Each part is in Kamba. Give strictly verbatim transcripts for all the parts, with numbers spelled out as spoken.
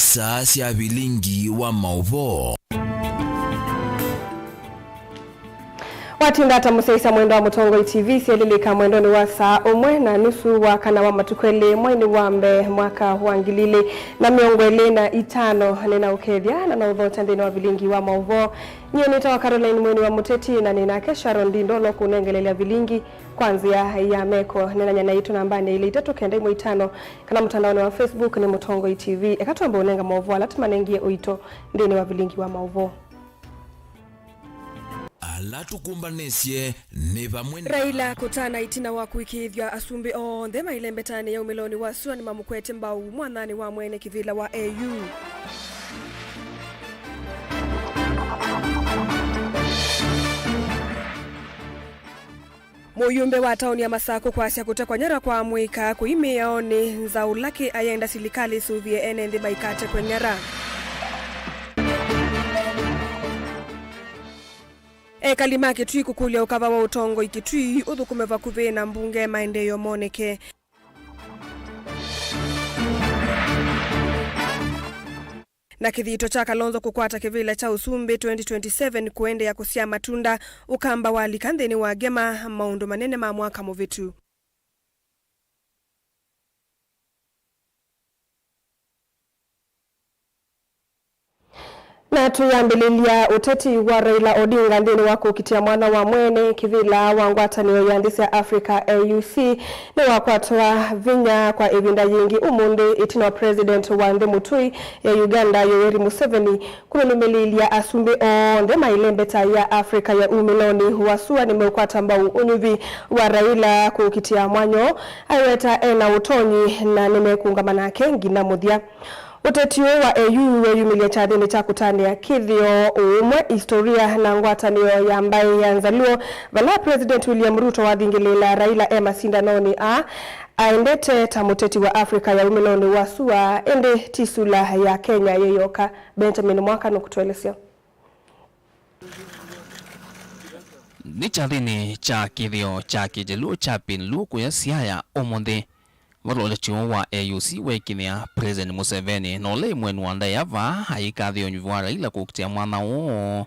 Saa sya vilingi wa maũvoo. Watinda ata mũsyaĩĩsya mwendwa wa Mũtongoi T V, syelĩlĩka mwendonĩ wa saa ũmwe na nusu wa kana wa matukũ elĩ, mweinĩ wa mbee, mwaka wa ngili ilĩ na mĩongo ĩlĩ na itano. Nĩnaũkethya na naũthokya nthĩnĩ wa vilingi wa maũvoo. Nyie nĩtawa Caroline Mweni wa Mũteti, na nĩ nake Sharon Ndindolo kũnengelelya vilingi kwa nzĩa ya meko. Nĩnany'a naitũ nambanĩ ilĩ itatũ kenda ĩmwe itano, kana mũtandaonĩ wa Facebook nĩ Mũtongoi T V. Eka twambe ũnenga maũvoo ala tũmanengie ũito nthĩnĩ wa vilingi wa maũvoo. Ala tũkũmbanĩsye nĩ vamwe na Raila kũtana ĩtina wa kũĩkĩĩthw'a asumbĩ onthe mailembetani ya umĩlonĩ wa sua nĩmamũkwete mbau mwananĩ wa mwene kĩvĩla wa A U. Mũyumbe wa taoni ya Masakũ kwasya kũtekwa nyara kwa amũika kũimĩĩaonĩ nzaũ lakĩ ayenda silikalĩ ĩsũvĩe ene nthĩ maikatekwe nyara. Ekali ma Kitui kũkũlya ũkava wa ũtongoi Kitui ũthũkũme vakuvĩ na mbunge maendeeo moneke. Na kĩthito kya Kalonzo kũkwata kĩvĩla kya ũsumbĩ twenty twenty-seven kũendeea kũsyaa matunda, Ũkamba walika nthĩnĩ wa ngema, maũndũ manene ma mwaka mũvĩtu. Na tũyambĩlĩlya ũteti wa Raila Odinga nthĩnĩ wa kũkitĩa mwana wa mwene kĩvĩla wa ngwatanĩo ya nthĩ sya Africa, A U C, nĩwakwatwa vinya kwa ĩvinda yĩngĩ ũmũnthĩ ĩtina wa President wa nthĩ mũtũi ya Uganda, Yoweri Museveni, kũmĩlũmĩlĩĩlya asumbĩ onthe ma ĩlembeta ya Africa ya umĩlonĩ wa sua nĩmeũkwata mbau ũnyuvi wa Raila kũkitĩa mwanya ũũ aiweta ena ũtonyi na nĩmekũũngama nake nginya mũthya. Ũteti ũũ wa A U weeyumĩlya kyathĩnĩ kya kũtanĩa kĩthĩo, ũũmwe, historia, na ngwatanĩo ya mbaĩ ya Nzaluo, vala President William Ruto wathingĩlĩĩla Raila e masindanonĩ aa aendete ta mũteti wa Africa ya umĩlonĩ wa sua, ĩndĩ ti sula ya Kenya yĩ yoka. Benjamin Mwaka nũkũtũelesya. Nĩ kyathĩnĩ kya kĩthĩo kya Kĩjaluo kya Pinluo kũya Siaya ũmũnthĩ, vala ũteti ũũ wa A U C weekĩnĩa President Museveni, na ũla ĩ mwene wa ndaĩa vaa ayĩkathĩa ũnyuvi wa Raila kũkitĩa mwana ũũ.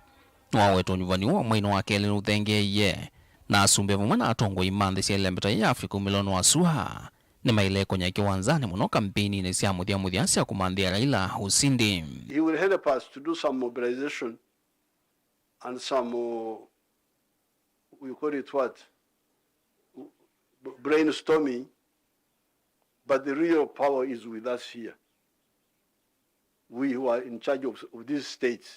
Nĩwaweta ũnyuvani ũũ mweinĩ wa kelĩ nũthengeeie, na asumbĩ vamwe na atongoi ma nthĩ sya ĩlembeta ya Africa umĩlonĩ wa sua nĩmaĩle kũnya kĩwanzanĩ mũno kampeininĩ sya mũthya mũthya sya kũmanthĩa Raila ũsindi. He will help us to do some mobilization and some, uh, we call it what? B-, brainstorming, but the real power is with us here. We who are in charge of, of these states,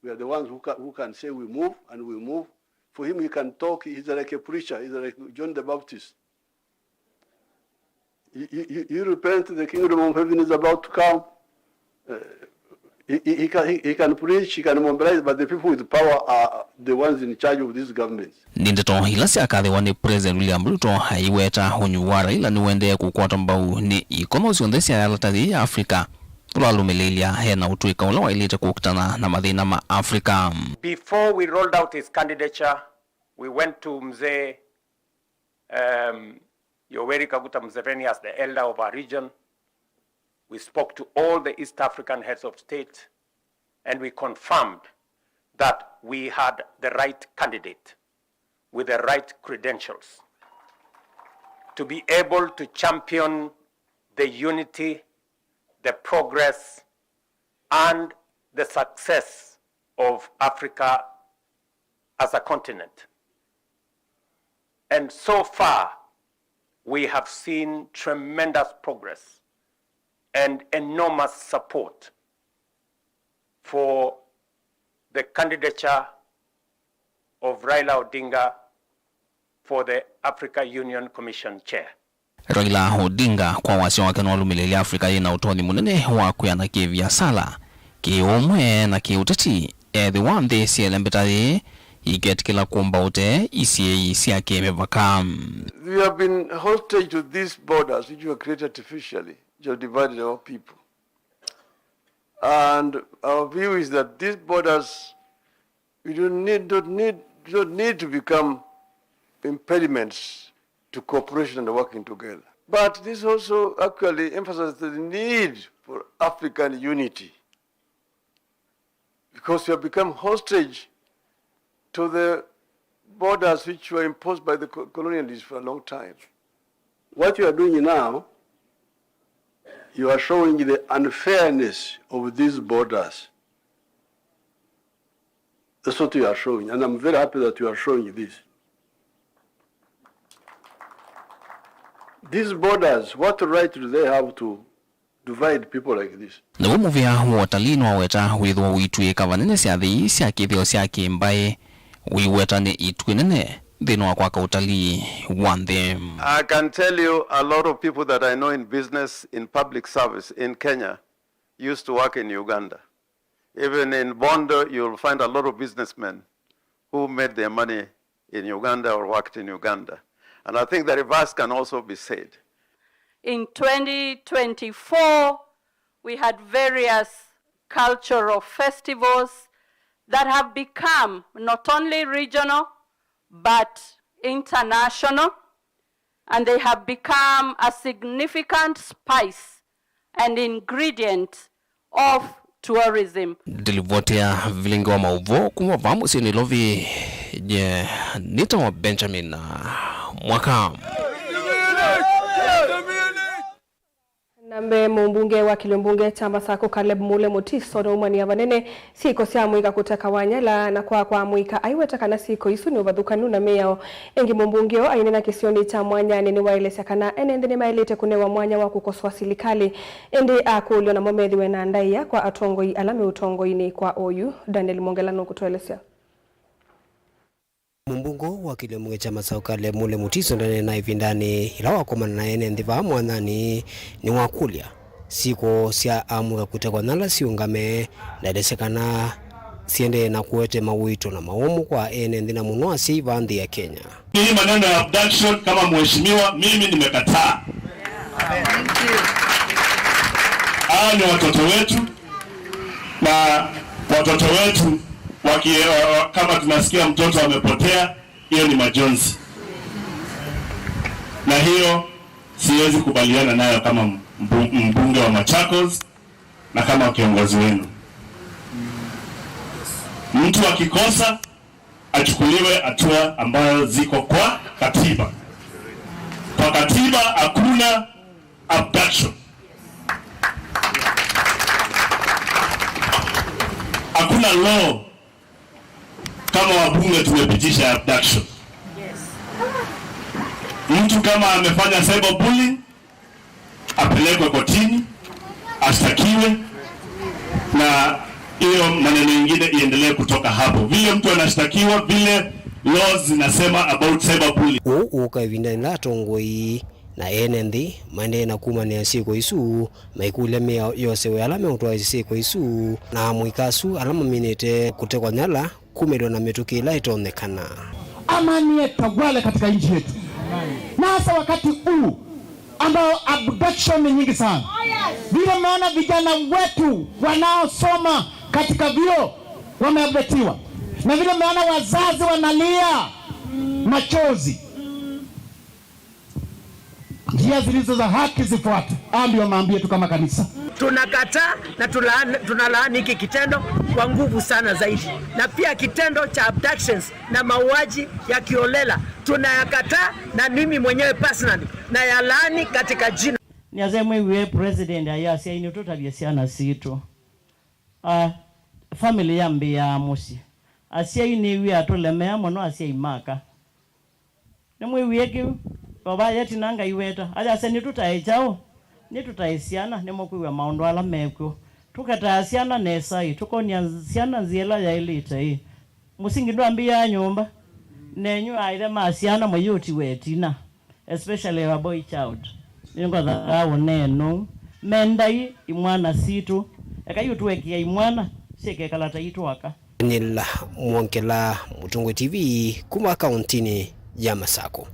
we are the ones who can, who can say we move and we move. For him, he can talk, he's like a preacher, he's like John the Baptist. You, you, you repent, the kingdom of heaven is about to come. Uh, he, he, he can, he, he can preach, he can mobilize, but the people with power are the ones in charge of these governments. Nĩ ndeto ila syakathĩwa nĩ President William Ruto aiweta ũnyuvi wa Raila nĩũendee kũkwatwa mbau nĩ ikono syonthe sya yalata yĩĩ ya Africa, ũla walũmĩlĩĩlya ena ũtũĩka ũla waĩlĩte kũkitana na mathĩna ma Africa. Before we rolled out his candidature, we went to Mzee um, Yoweri Kaguta Museveni as the elder of our region. We spoke to all the East African heads of state and we confirmed that we had the right candidate with the right credentials to be able to champion the unity, the progress, and the success of Africa as a continent. And so far, we have seen tremendous progress and enormous support for the candidature of Raila Odinga for the Africa Union Commission chair. Raila Odinga, kwa wasya wake, nĩwalũmĩlĩĩlye Africa yĩ na ũtonyi mũnene wa kwĩana kĩ-viasala, kĩ-ũmwe, na kĩ-ũteti, ethĩwa nthĩ sya ĩlembeta yĩĩ iketĩkĩla kũmba ũtee isyĩĩi sya kĩ-mĩvaka. We have been hostage to these borders which were created artificially, which have divided our people. And our view is that these borders, we don't need, don't need, don't need to become impediments to cooperation and working together. But this also actually emphasizes the need for African unity, because you have become hostage to the borders which were imposed by the co-, colonialists for a long time. What you are doing now, you are showing the unfairness of these borders. That's what you are showing, and I'm very happy that you are showing this. These borders, what right do they have to divide people like this? Nĩw'o mũvĩa wa ũtalii nĩwaweta wĩthĩwa ũitw'ĩka vanene syathĩ ii sya kĩthĩo sya kĩ-mbaĩ ũiweta nĩ ituĩ nene nthĩnĩ wa kwaka ũtalii wa nthĩ. I can tell you a lot of people that I know in business, in public service in Kenya used to work in Uganda. Even in Bondo, you'll find a lot of businessmen who made their money in Uganda or worked in Uganda. And I think the reverse can also be said. In twenty twenty-four, we had various cultural festivals that have become not only regional, but international, and they have become a significant spice and ingredient of tourism. Ndilivoti ya vilingi wa maũvoo kuma vaa mũsyĩ Nairobi, nye nĩtawa Benjamin Mwaka. Na mbee, mũmbunge wa kĩlio mbunge kya Masakũ Caleb Mule Mutiso nũumany'a vanene syĩko sya amũika kũteka Wanyala, na kwa kwa amũika aiweta kana syĩko isu nĩ ũvathũkanu na mĩao. Ĩngĩ mũmbunge ũũ aineena kĩsionĩ kya Mwanyanĩ nĩwaelesya kana ene nthĩ nĩmaĩlĩte kũnewa mwanya wa kũkosoa silikalĩ, ĩndĩ akũlw'a namo methĩwe na ndaĩa kwa atongoi ala me ũtongoinĩ kwa oyu. Daniel Mwongela nũkũtũelesya. Mũmbunge wa kĩlio mbunge kya Masakũ Caleb Mule Mutiso ndaneena ĩvindanĩ yĩla wakomana na ene nthĩ vaa Mwanyanĩ, nĩwakũlya syĩko sya amũika kũtekwa Wanyala siũngame, na aelesya kana siendee na kũete mawĩto na mawũmũ kwa ene nthĩ na mũno asyai vaa nthĩ ya Kenya. Hii maneno ya abduction, kama mheshimiwa, mimi nimekataa. Hawa ni watoto wetu na watoto wetu waki-, kama tunasikia mtoto amepotea, hiyo ni majonzi. Na hiyo siwezi kubaliana nayo kama mbu-, mbunge wa Machakos na kama kiongozi wenu. Mtu akikosa, achukuliwe hatua ambayo ziko kwa katiba. Kwa katiba hakuna abduction. Hakuna law kama wabunge tumepitisha ya abduction. Mtu kama amefanya cyberbullying, apelekwe kotini, ashtakiwe, na hiyo maneno ingine iendelee kutoka hapo. Vile mtu anashtakiwa, vile laws zinasema about cyberbullying. Ũu ũka ĩvindanĩ la atongoi na ene nthĩ maendee na kumanĩa syĩko isu, maikũlya mĩao yosewe ala meũtwaĩsya syĩko isu, na amũika asu ala maminĩte kũtekwa Wanyala kumĩlwa na mĩtũkĩ ĩla ĩtonyekana. Amani yatawale katika nchi yetu. Na hasa wakati huu ambao abduction ni nyingi sana. Vile mmeona vijana wetu wanaosoma katika vyuo wameabductiwa. Na vile mmeona wazazi wanalia machozi. Njia zilizo za haki zifuatwe. Haya ndio maombi yetu kama kanisa. Tunakataa na tula-, tunalaani hiki kitendo kwa nguvu sana zaidi. Na pia kitendo cha abductions na mauaji ya kiholela tunayakataa, na mimi mwenyewe personally nayalaani katika jina. Nĩasya mwĩw'e President ayasya, "Nĩtũtavye syana sitũ." Ah, family yambĩĩaa mũsyĩ. Asyai nĩw'e atũlemea mũno asyai maka. Nĩmwĩwie kĩu? Vava yetina Ngai weta. Ayasya, "Nĩtũtae kyaũ? Nĩtũtae syana, nĩmũkwĩw'a maũndũ ala mekw'o." Tũkataya syana nesa-ĩ, tũkonia syana nzĩa ĩla yaĩlĩte-ĩ. Mũsingi ndwambĩĩaa nyũmba. Nenyu aĩthe ma syana mũyĩũtiwe ĩtina, especially a boy child. Nĩngothaa ũneenũ. Mendai imwana sitũ. Ekai ũtũekea imwana syĩkekala ta itũ aka. Daniel Mwongela, Mũtongoi T V, kuma kaũntinĩ ya Masakũ.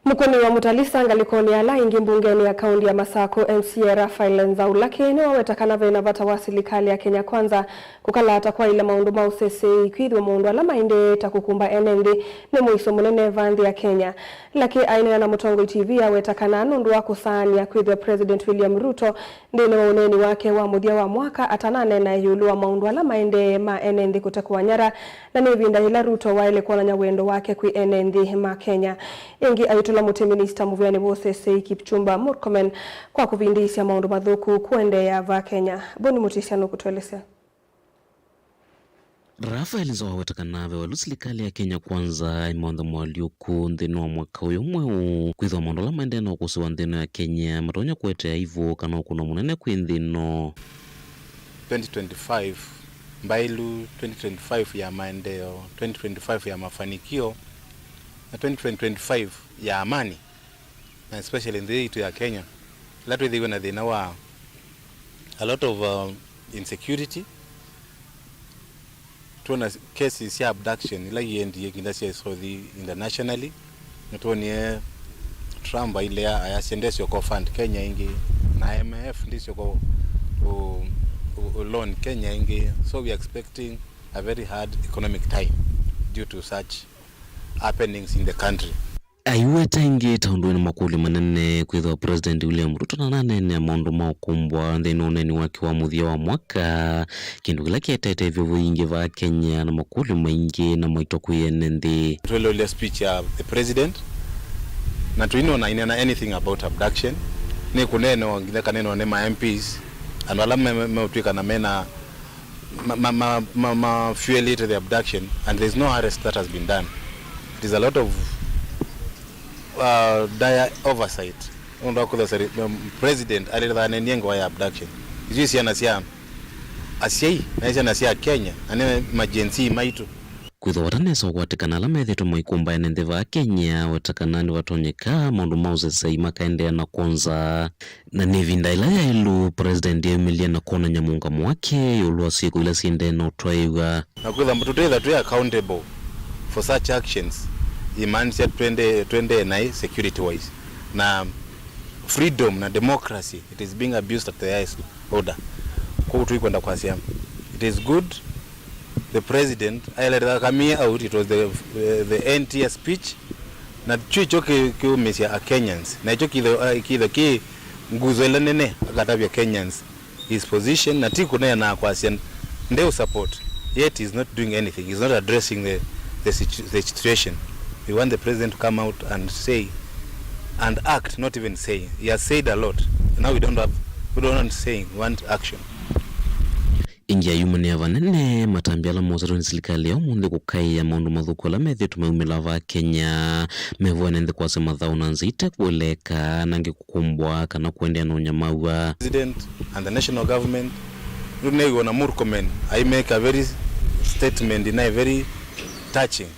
Mũkũni wa Mutalisa ngalĩkonĩ ya ala aingĩ mbungenĩ ya kaũnti ya Masaku, M C A Raphael Nzaulaki, nĩwaweta kana vena vata wa silikalĩ ya Kenya Kwanza kũkalata kwaĩla maũndũ ma ũseseĩ, kwĩthĩwa maũndũ ala maendee ta kũkumba ene nthĩ nĩ mũiso mũnene va nthĩ ya Kenya. Laki aineena na Mũtongoi T V aweta kana nũndũ wa kũsaanĩa kwĩthĩwa President William Ruto nthĩnĩ wa ũneeni wake wa mũthya wa mwaka atananeena ĩũlũ wa maũndũ ala maendee ma ene nthĩ kũtekwa nyara, na nĩ ĩvinda yĩla Ruto waĩle kwonany'a wendo wake kwĩ ene nthĩ ma Kenya. Ĩngĩ aitũla mũtĩ minista mũvĩanĩ wa ũseseĩ Kipchumba Murkomen kwa kũvindĩĩsya maũndũ mathũku kũendeea va Kenya. Boni Mutisya nũkũtũelesya. Raphael Nzaulaki aweta kana ve waĩlu silikalĩ ya Kenya Kwanza ĩmanthe moalyũku nthĩnĩ wa mwaka ũyũ mweũ, kwĩthĩwa maũndũ ala maendee na ũkũsĩ wa nthĩ ĩno ya Kenya matonya kũete aivũ kana ũkũno mũnene kwĩ nthĩ ĩno. Twenty twenty-five mbaĩlu, twenty twenty-five ya maendeleo, twenty twenty-five ya mafanikio, na twenty twenty-five ya amani, na especially nthĩ yitũ ya Kenya, ĩla twĩthĩiwe na thĩna wa a lot of, uh, insecurity. Twona cases sya abduction ila iendie nginya sya isothi internationally. Nĩtwonie Trump ailea ayasya ndesyoka fund Kenya ĩngĩ, na I M F ndĩsyoka u, u, u loan Kenya ĩngĩ. So we are expecting a very hard economic time due to such happenings in the country. Aiweta ĩngĩ ta ũndũ wĩna makũlyo manene kwĩthĩwa President William Ruto ndananeenea maũndũ ma ũkũmbwa nthĩnĩ wa ũneeni wake wa mũthya wa mwaka, kĩndũ kĩla kĩetete ĩvyũvũ yingĩ vaa Kenya na makũlyo maingĩ na maito kwĩ ene nthĩ. Twĩloelya speech ya the president, na tũinona inena anything about abduction. Nĩ kũneenewa nginya kaneenwa nĩ ma M Ps, andũ ala me- me- meũtw'ĩkana mena ma- ma- ma- ma- ma fuelĩte the abduction, and there's no arrest that has been done. It is a lot of, uh, dire oversight. Nũndũ wa kwĩthwa seri- um, president alĩthanenie ngewa ya abduction. Isu syana sya asyai, na syana sya Kenya, na nĩ ma Gen Z maitũ. Kwĩthwa vata nesa ũkwatĩkana ala methĩĩtwe maikũmba ene nthĩ vaa Kenya, weta kana nĩvatonyeka maũndũ ma ũseseĩ makaendeea na kwonza. Na nĩ ĩvinda ĩla yaĩlu President yaumĩlye na kwonany'a mũũngamo wake ĩũlũ wa syĩko ila syĩendee na ũtwaĩw'a. Na kwĩthwa tũtĩtha twĩ accountable for such actions, imaanisha twende- tũendee naĩ security wise. Na freedom na democracy, it is being abused at the highest order. Kwoou tũikwenda kwasya, it is good the president aelekeza Kamie out, it was the, the, the end year speech, na kyu kyo kĩ- kĩũmĩsya a Kenyans, na kyo kĩtho- kĩtho kĩ nguzo ĩla nene akatavya Kenyans his position, na ti kũneena kwasya ndeũ support, yet he's not doing anything, he's not addressing the, the, situ- the situation. We want the president to come out and say and act, not even saying. He has said a lot. Now we don't have, we don't want saying, we want action. Ĩngĩ ayumanĩa vanene matambya ala mosetwe nĩ silikalĩ ya ũmũnthĩ kũkaĩa maũndũ mathũku ala methĩĩtwe maumĩla vaa Kenya, mevoya ene nthĩ kwasya mathaũ na nzĩa ite kũeleeka, na angĩ kũkũmbwa kana kũendeea na ũnyamaw'a. President and the national government, rĩu nĩw'o na Murkomen I make a very statement in a very touching.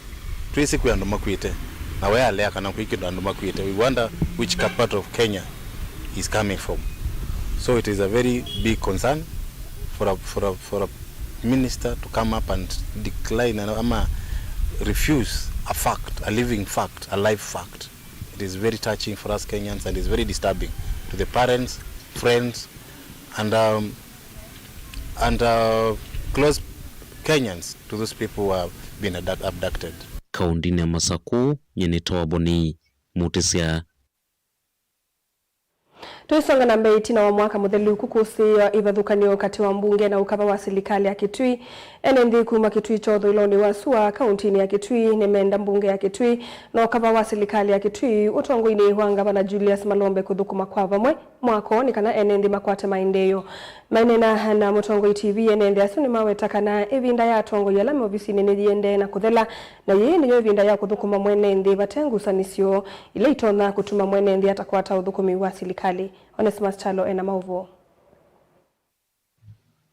Twĩsĩ kwĩ andũ makw'ĩte, na we alea kana kwĩ kĩndũ andũ makw'ĩte. We wonder which ca- part of Kenya he's coming from. So it is a very big concern for a, for a, for a minister to come up and decline ama refuse a fact, a living fact, a live fact. It is very touching for us Kenyans and is very disturbing to the parents, friends, and, um, and, uh, close Kenyans to those people who have been abduct- abducted. Kaũndĩnĩ ya Masaku, nyie nĩtawa Boni Mutisya. Tũisonga na mbee, ĩtina wa mwaka mũthelu kũkũsĩĩwa ĩvathũkany'o katĩ wa mbunge na ũkava wa silikalĩ ya Kitui, ene nthĩ kuma Kitui kya ũthũĩlonĩ wa sua kaũntĩnĩ ya Kitui nĩmenda mbunge ya Kitui na ũkava wa silikalĩ ya Kitui ũtongoinĩ wa Ngavana Julius Malombe kũthũkũma kwa vamwe mwako nĩ kana ene nthĩ makwate maendeeo. Maineena na Mũtongoi T V, ene nthĩ asu nĩmaweta kana ĩvinda ya atongoi ala me ovisinĩ nĩyĩendee na kũthela, na yĩĩ nĩyo ĩvinda ya kũthũkũma mwene nthĩ vate ngusanĩsyo ila itonya kũtuma mwene nthĩ atakwata ũthũkũmi wa silikalĩ. Onesmus Kyalo ena maũvoo.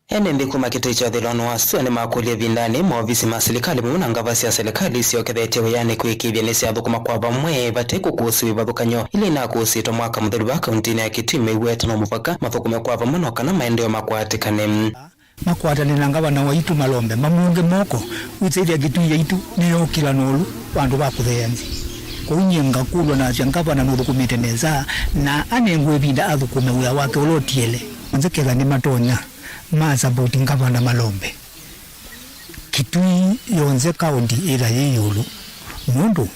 Ene nthĩ kuma Kitui kya ũthũĩlonĩ wa sua nĩmakũlya ĩvindanĩ maovisi ma silikalĩ vamwe na ngava sya silikalĩ isyokethetye wĩanĩ kũĩkĩĩthya nĩsyathũkũma kwa vamwe vate kũkũsĩwa ĩvathũkany'o ila inakũsĩtwe mwaka mũthelu vaa kaũntĩnĩ ya Kitui, meiweta no mũvaka mathũkũme kwa vamwe no kana maendeeo makwatĩkane. Makwatane na ngavana waitũ Malombe, mamũnge moko, wĩsĩthya Kitui yaitũ nĩyookĩla nũlũ vandũ va kũtheea nthĩ. Kwoou nyie ngakũlw'a nasya, ngavana nũthũkũmĩte nesa, na anengwe ĩvinda athũkũme wĩa wake ũla ũtiele. Nzeketha nĩmatonya ma support ngavana Malombe. Kitui yonthe county ĩla yĩ ĩũlũ, nũndũ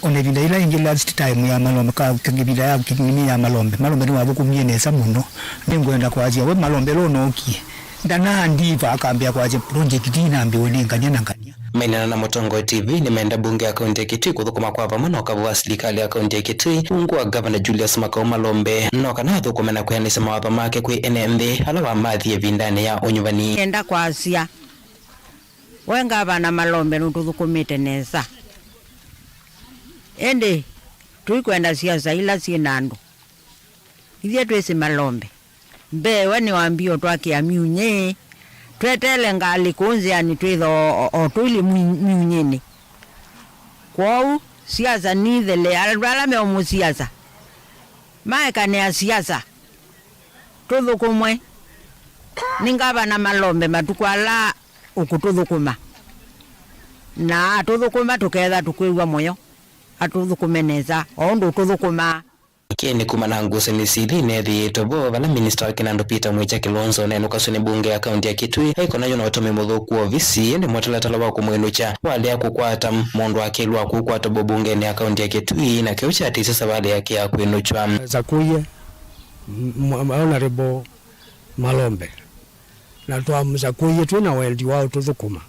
ona ĩvinda yĩla yĩngĩ last time ya Malombe, ka, ka, ĩvinda ya Kitui ya Malombe, Malombe nĩwathũkũmie nesa mũno. Nĩngwenda kwasya we Malombe ũla ũnookie, ndanaandiva akambĩa kwasya project ii inambĩwe nĩ ngania na ngania. Maineena na Mũtongoi T V nĩmenda mbunge ya kaunti ya Kitui kũthũkũma kwa vamwe na ũkavũ wa silikalĩ ya kaunti ya Kitui ungu wa Ngavana Julius Makau Malombe, no kana athũkũme na kwĩanĩsya mawatho make kwĩ ene nthĩ ala wamathie ĩvindanĩ ya ũnyuvani. Nenda kwasya, we Ngavana Malombe nũtũthũkũmĩte nesa, ĩndĩ tũikwenda siasa ila syĩ na andũ. Ithyĩ twĩsĩ Malombe. Mbee we nĩwambie ũtwakĩa myunyĩ, tweteele ngalĩ kũu nzĩanĩ twĩtha o, o, o tũilye myu-, myunyĩnĩ. Kwoou, siasa nithele, andũ ala meũmũsiasa, maekanĩa siasa, tũthũkũmwe nĩ Ngavana Malombe matukũ ala ũkũtũthũkũma. Na atũthũkũma tũketha tũkwĩw'a mũyo, atũthũkũme nesa, o ũndũ ũtũthũkũmaa. Kĩĩ nĩ kuma na ngusanĩsyo ithi ineethĩĩtwe vo, vala minista wa kĩnandũ Peter Mwĩkya Kilonzo ũneenũkasw'a nĩ mbunge ya kaunti ya Kitui aikona yũna ũtumi mũthũku wa ovisi, ĩndĩ mũtalatala wa kũmwĩnũkya walea kũkwata mũndũ wa kelĩ wa kũkwatwa vo mbungenĩ ya kaunti ya Kitui, na kĩu kyaatĩsye savalĩ yake ya kwĩnũkw'a. Twasakũie m-, m-, Honorable Malombe, na twamũsakũie twĩ na wendi wa ũtũthũkũma,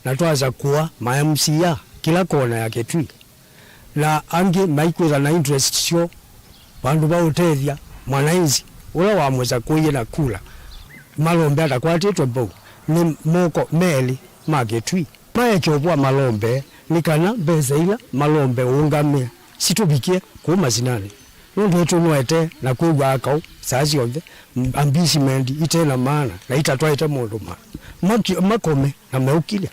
na twasakũa ma M C A kĩla kona ya Kitui. Na angĩ maikwĩtha na interest syoo vandũ va ũtethya mwananchi ũla wamũsakũie na kula. Malombe atakwatĩtwe vau nĩ moko melĩ ma Kitui. Maekya ũvũa Malombe nĩ kana mbesa ila Malombe ũũngamĩa sitũvikĩe kũu masinanĩ, nũndũ ĩtũnoete na kwĩw'aa kaũ saa syonthe, m-, ambishment ite na maana na itatwaĩte maũndũ ma maki-, makome na meũkilya.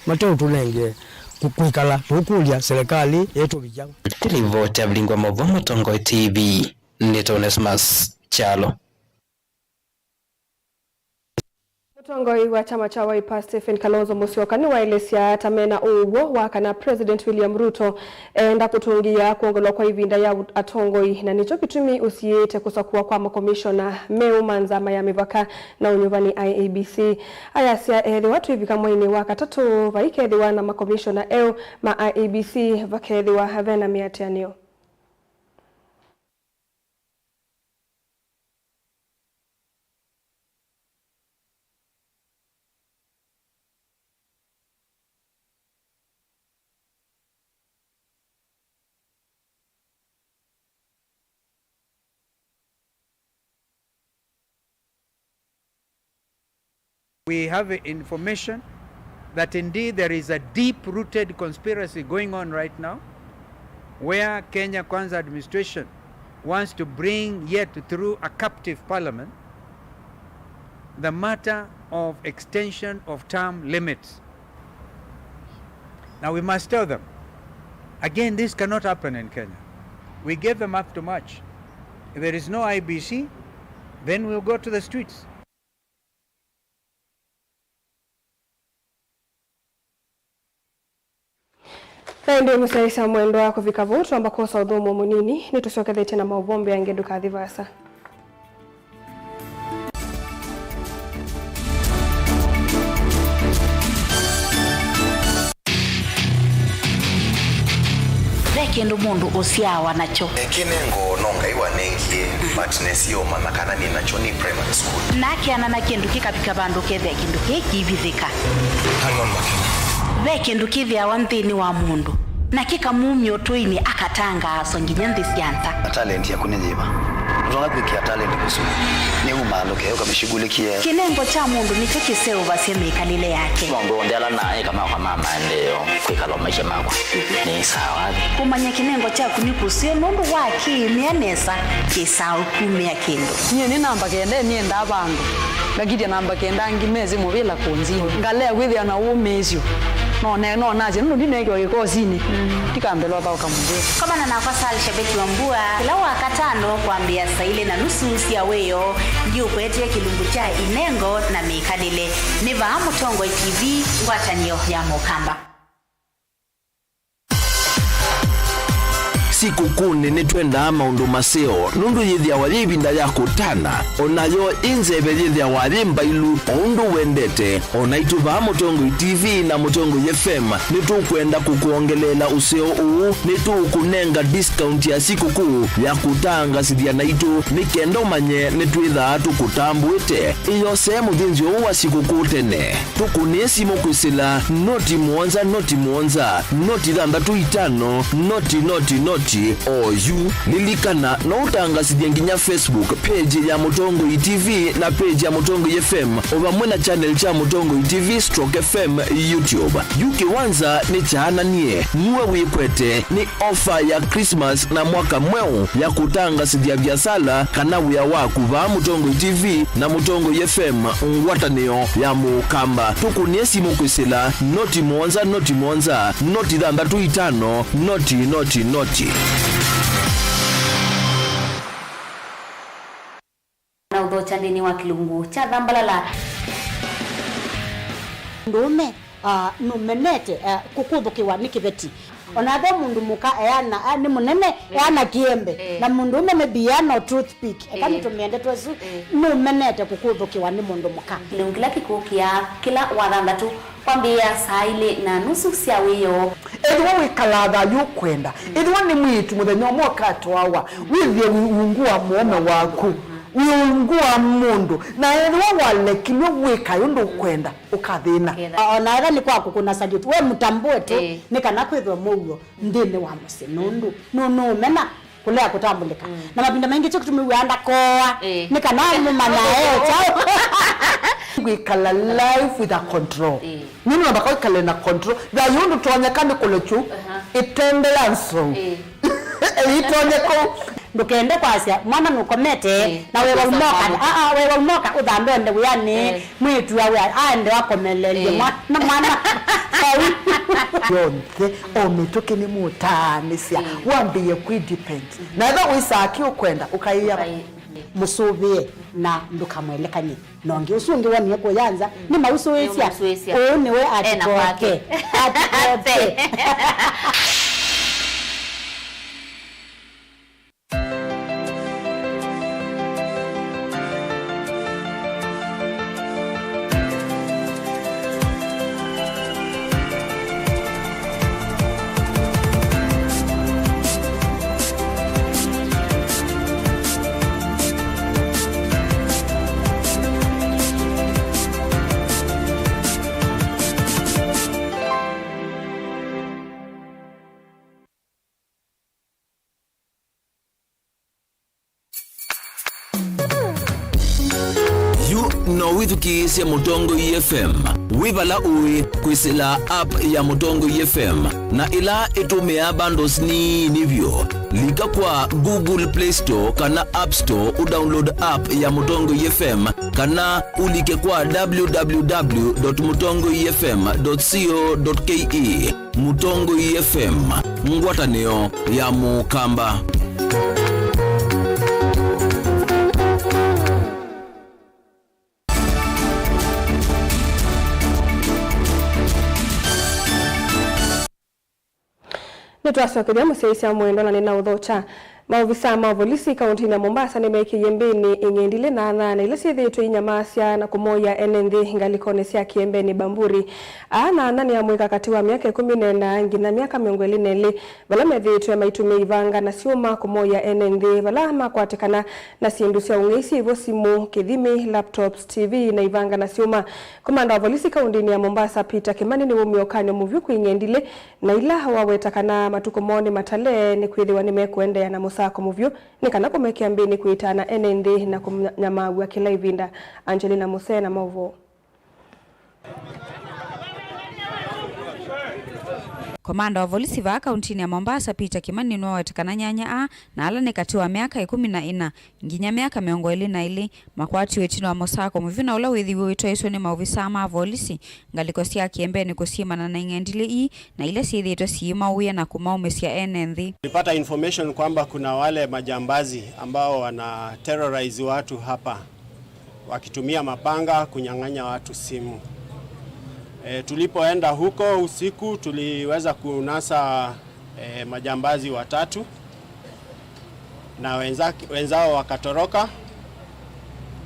Mateũtũnenge kũ-, kwĩkala tũkũlya silikalĩ ĩtũvikya. Nĩ livoti ya Vilingwa Maũvoo, Mũtongoi T V, nĩtawa Onesmus Kyalo. Mũtongoi wa kyama kya Wiper Stephen Kalonzo Musyoka nĩwaelesya ata mena ũw'o wa kana President William Ruto eenda kũtũngĩĩa kwongolwa kwa ĩvinda ya atongoi, na nĩkyo kĩtumi ũsiĩĩte kũsakũwa kwa makomishona meũ ma nzama ya mĩvaka na ũnyuvani I E B C. Ayasya ethĩwa twĩvika mweinĩ wa katatũ vaikethĩwa na makomishona eũ ma I E B C, vakethĩwa vena mĩatĩanĩo. We have information that indeed there is a deep-rooted conspiracy going on right now, where Kenya Kwanza administration wants to bring yet through a captive parliament the matter of extension of term limits. Now we must tell them, again, this cannot happen in Kenya. We gave them up to March. If there is no I E B C, then we'll go to the streets. Na ĩndĩ mũsyaĩĩsya mwendwa, kũvika vau twamba kwosa ũthũmũo mũnini, nĩtũsyokethetye na maũvoo mbeange, ndũkathi vaasa. Ve kĩndũ mũndũ ũsyaawa nakyo. Kĩnengo no Ngai wanengie, but nĩsĩ ũmanya kana nĩ nakyo nĩ primary school. Na akeana na kĩndũ kĩkavika vandũ kethĩa kĩndũ kĩĩ kĩivithĩka. Hang on, Makena. Ve kĩndũ kĩthĩawa nthĩnĩ wa mũndũ, na kĩkamumya ũtũinĩ, akatangaaswa nginya nthĩ sya nza. Na talent yaku nĩ yĩva? Ndũtonya kwĩkĩa talent kũsua. Nĩ umaalũke, ũkamĩshughulikie. Kĩnengo kya mũndũ nĩkyo kĩseũvasya mĩkalĩle yake. Maũndũ onthe ala naĩka makwa ma maendeeo, kwĩkala o maisha makwa, nĩ sawa. Kũmanya kĩnengo kyaku nĩ kũseo nũndũ wa kĩĩmĩa nesa, kĩsaa ũkumĩa kĩndũ. Nyie nĩ namba kenda, nĩendaa vandũ. Ngakitya namba kenda angĩ mesĩ mũvĩla kũnzini. Ngalea kwĩthĩa na ũmĩĩsyo. No ne-, no nasye, nũndũ ndineekiwa kĩkosinĩ. Ndikambĩlwa thaũka mũvĩa. Komana nakwa Sal Shabeki wa Mbua, kĩla Wakatano kwambĩĩa saa ilĩ na nusu sya wĩoo, ndiũkwetee kĩlungu kya inengo na mĩkalĩle. Nĩ vaa Mũtongoi T V, ngwatanĩo ya Mũkamba. Sikũkũnĩ nĩtwendaa maũndũ maseo, nũndũ yĩthĩawa yĩ ĩvinda ya kũtana, o nayo ĩ nzeve yĩthĩawa yĩ mbailu, o ũndũ wendete. O naitũ vaa Mũtongoi T V na Mũtongoi F M nĩtũkwenda kũkwongeleela ũseo ũũ. Nĩtũũkũnenga discount ya sikũkũ ya kũtangasĩthya naitũ, nĩ kenda ũmanye nĩtwĩthaa tũkũtambũĩte. Ĩyosee mũthĩnzĩo ũũ wa sikũkũ tene. Tũkũnĩe simũ kwĩsĩla noti mũonza, noti mũonza, noti thanthatũ itano, noti, noti, noti, oyu. Lilikana, no ũtangasĩthye nginya Facebook page ya Mũtongoi T V na page ya Mũtongoi F M, o vamwe na channel kya Mũtongoi T V stroke F M YouTube. Yu kĩwanza nĩ kyaananie, nue wĩkwete, nĩ ofa ya Christmas na mwaka mweũ ya kũtangasĩthya viasala kana wĩa waku vaa Mũtongoi T V na Mũtongoi F M, ngwatanĩo ya Mũkamba. Tũkũnĩe simũ kwĩsĩla noti mũonza, noti mũonza, noti thanthatũ itano, noti, noti, noti. Na ũthokya nthĩnĩ wa kĩlungu kya Thambalala. Mũndũũme, ah, nũmenete, ah, kũkũthũkĩwa nĩ kĩveti. O na ethĩwa mũndũ mũka eana, ah, nĩ mũnene, eh, eana kĩembe. Eh. Na mũndũũme maybe eana o toothpick. Eka, eh, nĩtũmĩe ndeto ĩsu, eh, nũmenete kũkũthũkĩwa nĩ mũndũ mũka. Kĩlungu kĩla kĩkũkĩa kĩla Wathanthatũ kwambĩĩa saa ilĩ na nusu sya wĩoo. Ethĩwa wĩkalaa thayũ ũkwenda, ethĩwa nĩ mwĩĩtu mũthenya ũmwe ũkatwawa, wĩthĩe wĩ ungu wa mũũme waku, wĩ ungu wa mũndũ, na ethĩwa walekilw'e wĩkae ũndũ ũkwenda, ũkathĩna. Ketha. O na ethĩwa nĩ kwa kũkũna salute, we mũtambũe tu, ĩĩ, nĩ kana kwĩthwe mũuo nthĩnĩ wa mũsyĩ, nũndũ nũ-, nũũmena kũlea kũtambũlĩka. Mm. Na mavinda maingĩ kyo kĩtũmĩw'aa ndakoa, ĩĩ, nĩ kana mũmanya e kyaũ. Kwĩkala life with a control. Ĩĩ. Nũndũ nambaka wĩkale na control. Thayũ ndũtonyeka nĩ kũlekyu, aha, ĩtembea nzou. Ĩĩ. Ĩitonye kũu. Ndũkende kwasya mwana nũkomete, ĩĩ, na wewa ũmoka, aa, wewa ũmoka ũthambe ende wĩanĩ, ĩĩ, mwĩĩtu awe aende akomeleelye, ĩĩ, mwa-, na mwana. Vau. Yonthe, o mĩtũkĩ nĩmũtaanĩsya, ĩĩ, wambĩĩe kwĩ depend. Na ethĩwa wĩsaa kĩ ũkwenda, ũkaĩa. Ũkaĩ-, ĩĩ, mũsũvĩe na ndũkamwelekany'e. Na ũngĩ ũsu ũngĩ wonie kũya nza, mm, nĩmausũĩsya. Nĩmausũĩsya. Ũũ nĩwe ena atikoke kwake. Atikoke. Yu no wĩthukĩĩsye Mũtongoi F M wĩ vala ũĩ kwĩsĩla app ya Mũtongoi F M, na ĩla ĩtũmĩaa bundles nini vyũ. Lika kwa Google Play Store kana App Store ũdownload app ya Mũtongoi F M, kana ũlike kwa w w w dot mũtongoi f m dot co dot k e. Mũtongoi F M, ngwatanĩo ya Mũkamba. Nĩtwasokethya mũsyaĩĩsya mwendwa na nĩnaũthokya. Maovisaa ma volisi kaũntĩnĩ ya Mombasa nĩmeekĩie mbĩnĩ ing'endilĩ nyaanya na ila syĩthĩĩtwe inyamaasya na kũmoya ene nthĩ ngalĩkonĩ sya Kiembeni Bamburi. Aa nyaanya nĩ amũika katĩ wa myaka ĩkũmi na ĩna nginya myaka mĩongo ĩlĩ na ĩlĩ, vala methĩĩtwe maitũmĩa ivanga na syũma kũmoya ene nthĩ vala makwatĩkana na syĩndũ sya ũng'ei syĩvo simũ, kĩthimi, laptops, T V na ivanga na syũma. Komanda wa volisi kaũntĩnĩ ya Mombasa Peter Kimani nĩwaumie ũkany'o mũvyũ kwĩ ing'endilĩ na ila waweta kana matukũ moo nĩ matale, nĩkwĩthĩwa nĩmekũendeea na mũsako mũvyũ nĩ kana kũmekĩa mbĩnĩ kwĩtaana ene nthĩ na kũnyamaaw'a kĩla ĩvinda. Angelina Musee na maũvoo. Komanda wa volisi vaa kaũntĩnĩ ya Mombasa, Peter Kimani, nĩwaweta kana nyaanya aa, na ala nĩ katĩ wa myaka ĩkũmi na ĩna nginya myaka mĩongo ĩlĩ na ĩlĩ, makwatiwe ĩtina wa mũsako mũvyũ na ũla wĩthĩiwe wĩtwaĩtwe nĩ maovisaa ma volisi ngalĩko sya Kiembeni kũsyĩmana na ing'endilĩ ii na ila syĩthĩĩtwe siimauĩa na kũmaumĩsya ene nthĩ. Tulipata information kwamba kuna wale majambazi ambao wana terrorize watu hapa wakitumia mapanga kunyang'anya watu simu. E, tulipoenda huko usiku tuliweza kunasa, e, majambazi watatu. Na wenza-, wenzao wakatoroka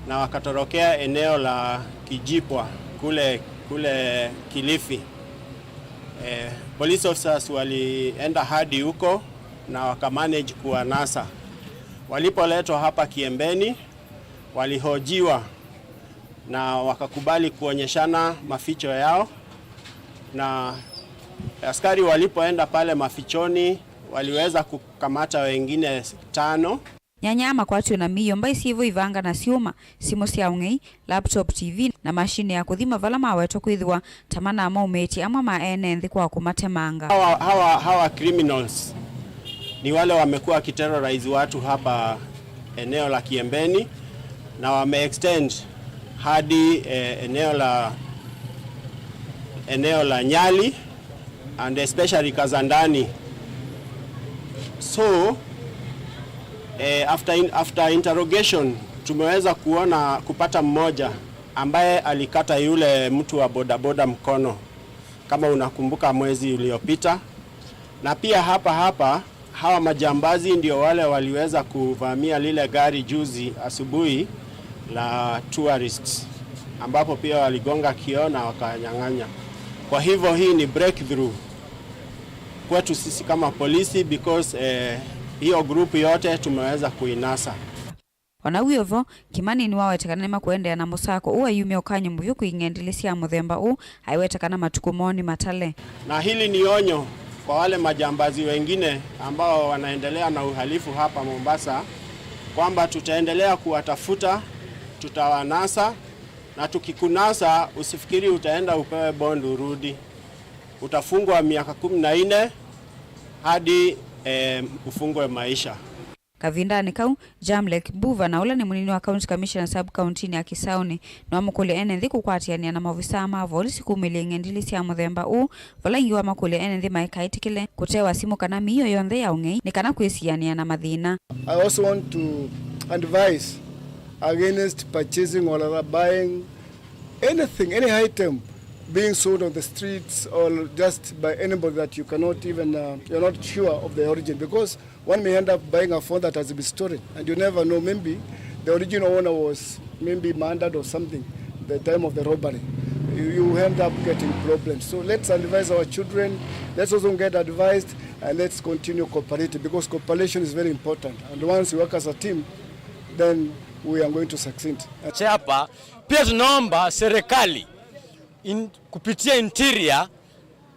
na wakatorokea eneo la Kijipwa kule, kule Kilifi. Eh, police officers walienda hadi huko na wakamanage kuwanasa. Walipoletwa hapa Kiembeni, walihojiwa na wakakubali kuonyeshana maficho yao, na askari walipoenda pale mafichoni, waliweza kukamata wengine tano. Nyanya makwatiwe na mĩio, mbai syĩvo, ivanga na syũma, simũ sya ũng'ei, laptop, T V, na mashini ya kũthima vala mawetwa kwĩthĩwa ta manamaumĩtye amwe ma ene nthĩ kwa kũmatemanga. Hawa, hawa, hawa criminals ni wale wamekuwa wakiterrorize watu hapa eneo la Kiembeni, na wameextend hadi, eh, eneo la, eneo la Nyali and especially Kazandani. So, eh, after in-, after interrogation, tumeweza kuona, kupata mmoja ambaye alikata yule mtu wa bodaboda mkono, kama unakumbuka mwezi uliopita. Na pia hapa hapa, hawa majambazi ndio wale waliweza kuvamia lile gari juzi asubuhi la tourists, ambapo pia waligonga kioo na wakanyang'anya. Kwa hivyo hii ni breakthrough kwetu sisi kama polisi because, eh, hiyo group yote tumeweza kuinasa. O na wĩ o vo, Kimani nĩwaweta kana nĩmakũendeea na mũsako ũũ ayumya ũkany'o mũvyũ kwĩ ing'endilĩ sya mũthemba ũũ, aiweta kana matukũ moo nĩ matale. Na hili ni onyo kwa wale majambazi wengine ambao wanaendelea na uhalifu hapa Mombasa, kwamba tutaendelea kuwatafuta, tutawanasa, na tukikunasa, usifikiri utaenda upewe bond urudi. Utafungwa miaka kumi na nne hadi, eh, ufungwe maisha. Kavindanĩ kau, Jamlek Buva, na ũla nĩ mũnini wa County Commissioner sub-county-nĩ ya Kisauni, nĩwamũkũlya ene nthĩ kũkwatĩanĩa na maovisaa ma volisi kumĩlya ing'endilĩ sya mũthemba ũũ, vala ĩngĩ wamakũlya ene nthĩ maikaĩtĩkĩle kũtewa simũ kana mĩio yonthe ya ũng'ei nĩ kana kwĩsianĩa na mathĩna. I also want to advise against purchasing or rather buying anything, any item being sold on the streets or just by anybody that you cannot even, uh, you're not sure of the origin, because one may end up buying a phone that has been stolen, and you never know, maybe the original owner was maybe murdered or something the time of the robbery. You, you end up getting problems. So let's advise our children, let's also get advised, and let's continue cooperating, because cooperation is very important. And once we work as a team, then we are going to succeed. Chapa, pia tunaomba serikali in-, kupitia interior,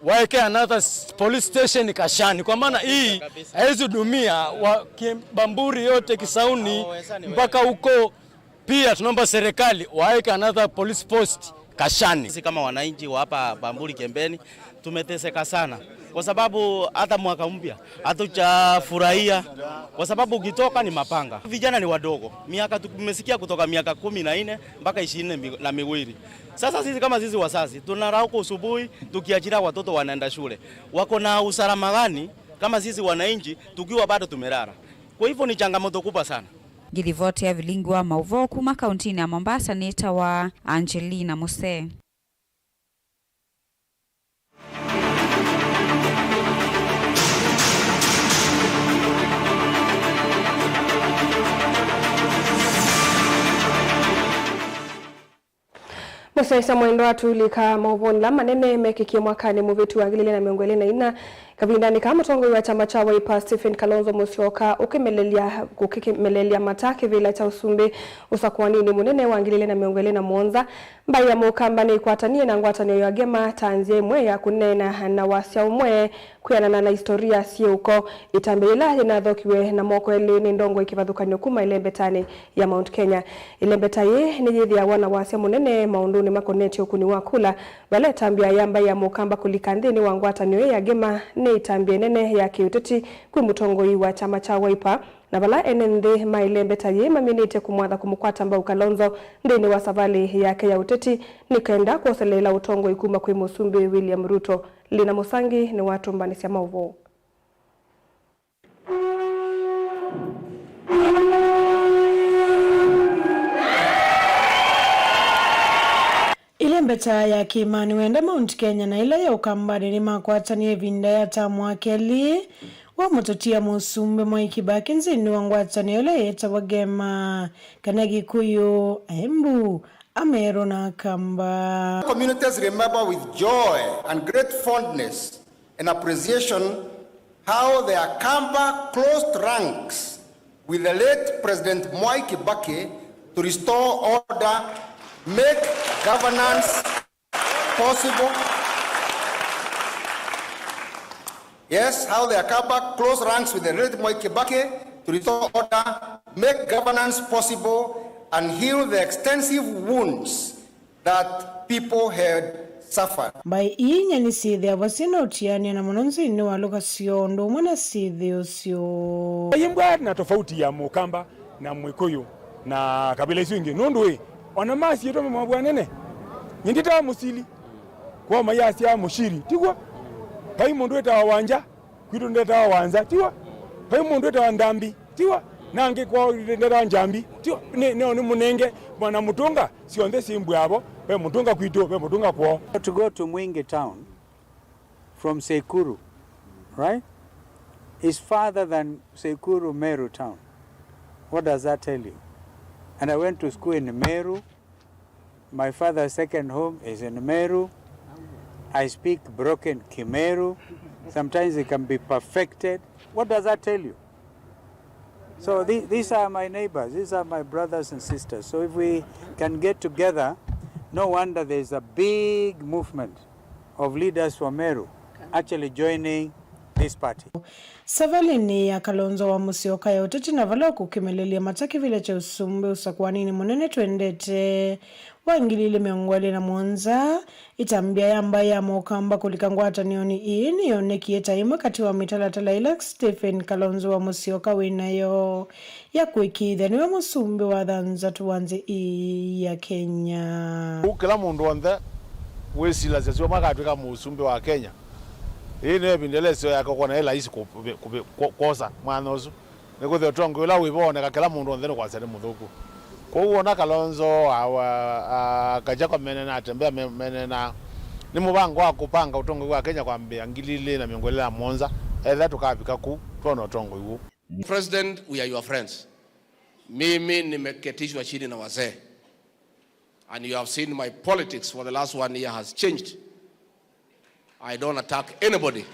waeke another s-, police station Kashani, kwa maana hii haiwezi hudumia wa Bamburi yote, Kisauni mpaka huko. Pia tunaomba serikali waeke another police post Kashani. Sisi kama wananchi wa hapa Bamburi Kiembeni tumeteseka sana, kwa sababu hata mwaka mpya hatujafurahia, kwa sababu ukitoka ni mapanga. Vijana ni wadogo, miaka tu-, tumesikia kutoka miaka kumi na nne mpaka ishirini mi-, na miwili. Sasa sisi kama sisi wazazi, tunarauka asubuhi tukiachilia watoto wanaenda shule. Wako na usalama gani kama sisi wananchi tukiwa bado tumelala? Kwa hivyo ni changamoto kubwa sana. Ngĩlivoti ya vilingi wa maũvoo kuma kauntinĩ ya Mombasa nĩtawa Angelina Musee. Mũsyaĩĩsya mwendwa, tũilika maũvonĩ ala manene mekĩkie mwakanĩ mũvĩtu wa ngili ilĩ na mĩongo ĩlĩ na ina, kavindanĩ kaa mũtongoi wa kyama kya Wiper Stephen Kalonzo Musyoka ũkĩmelelya, ũkĩmelelya mata kĩvĩla kya ũsumbĩ ũsakũaninĩ mũnene wa ngili ilĩ na mĩongo ĩlĩ na mũonza. Mbaĩ ya Mũkamba nĩkwatanie na ngwatanĩo ya Gema ta nzĩa ĩmwe ya kũneena na wasya ũmwe kwĩanana na istoria syĩ ũko. Ĩtambya yĩla yĩnathokiwe na moko elĩ nĩ ndongoi kĩvathũkany'o kuma ĩlembetanĩ ya Mount Kenya. Ĩlembeta yĩĩ nĩyĩthĩawa na wasya mũnene maũndũnĩ makonetye ũkũni wa kula, vala ĩtambya ya mbaĩ ya Mũkamba kũlika nthĩnĩ wa ngwatanĩo ĩĩ ya Gema nĩ ĩtambya ĩnene ya kĩũteti kwĩ mũtongoi wa kyama kya Wiper, na vala ene nthĩ ma ĩlembeta yĩĩ maminĩte kũmwatha kũmũkwata mbau Kalonzo nthĩnĩ wa savalĩ yake ya ũteti nĩ kenda kwoseleela ũtongoi kuma kwĩ Mũsumbĩ William Ruto. Lina Mũsangi nĩwatũmbanĩsya maũvoo. Ĩlembeta ya kĩĩmanĩ wenda Mount Kenya na ĩla ya Ũkambanĩ nĩmakwatanie ĩvinda ya tamu wa kelĩ Wamũtũtia Mũsumbĩ Mwai Kĩbakĩ nthĩnĩ wa ngwatanĩo ĩla yĩtawa Gema, kana Gĩkũyũ, Aembu, Amerũ na Akamba. Communities remember with joy and great fondness and appreciation how the Akamba closed ranks with the late President Mwai Kibaki to restore order, make governance possible. Yes, how the Akamba close ranks with the late Mwai Kibaki to restore order, make governance possible, and heal the extensive wounds that people had suffered. Mbaĩ ii inya nĩsyĩthĩawa syĩ na ũtianĩo na mũno nthĩnĩ wa lũka syoo ũndũ ũmwe na syĩthĩo syoo. Aimbwa na tofauti ya Mũkamba na Mwĩkũyũ na kabila isu ingĩ. Nũndũ ĩ, ona masyĩtwa me mavw'anene. Nyie ndĩtawa Mũsili, kwoo mayasya Mũshiri, tiw'o? Vai mũndũ wĩtawa Wanja, kwitũ ndetawa Wanza, tiw'o? Vai mũndũ wĩtawa Ndambi, tiw'o? Na angĩ kwoo ndetawa Njambi, tiw'o? Nĩ, nĩ, nĩ mũnenge, mwana mũtũnga, syonthe syĩ mbwavo, ve mũtũnga kwitũ, ve mũtũnga kwoo. To go to Mwingi town from Sekuru, right, is farther than Sekuru Meru town. What does that tell you? And I went to school in Meru. My father's second home is in Meru. I speak broken Kimeru. Sometimes it can be perfected. What does that tell you? So the, these are my neighbors, these are my brothers and sisters. So if we can get together, no wonder there's a big movement of leaders from Meru actually joining this party. Savalĩnĩ ya Kalonzo wa Musyoka ya ũteti na vala ũkũkĩmelelya mata kĩvĩla kya ũsumbĩ ũsakũaninĩ mũnene twendete wa ngili ilĩ mĩongo ĩlĩ na mũonza, ĩtambya ya mbaĩ ya Mũkamba kũlika ngwatanĩonĩ ĩĩ nĩyonekie ta ĩmwe katĩ wa mĩtalatala ĩla Stephen Kalonzo wa Musyoka wĩ nayo ya kũĩkĩĩthya nĩwe mũsumbĩ wa thanthatũ wa nthĩ ĩĩ ya Kenya. Kũu kĩla mũndũ onthe wĩsilasya syo makatw'ĩka mũsumbĩ wa Kenya. Ĩĩ nĩyo ĩvinda ĩla ĩseo yake ũkwona ĩ laisi kũ-, kũ-, kũ-, kwosa mwanya ũsu. Nĩkwĩthĩwa ũtongoi ũla wĩ vo woneka kĩla mũndũ onthe nĩkwasya nĩ mũthũku. Kwoou wona Kalonzo, a, a, a, Gachagua menena, Atembea me-, menena, nĩ mũvango wa kũpanga ũtongoi wa Kenya kwambĩĩa ngili ilĩ na mĩongo ĩlĩ na mũonza, ethĩa tũkavika kũu twona ũtongoi ũũ. President, we are your friends. Mimi nimeketishwa chini na wazee. And you have seen my politics for the last one year has changed. I don't attack anybody.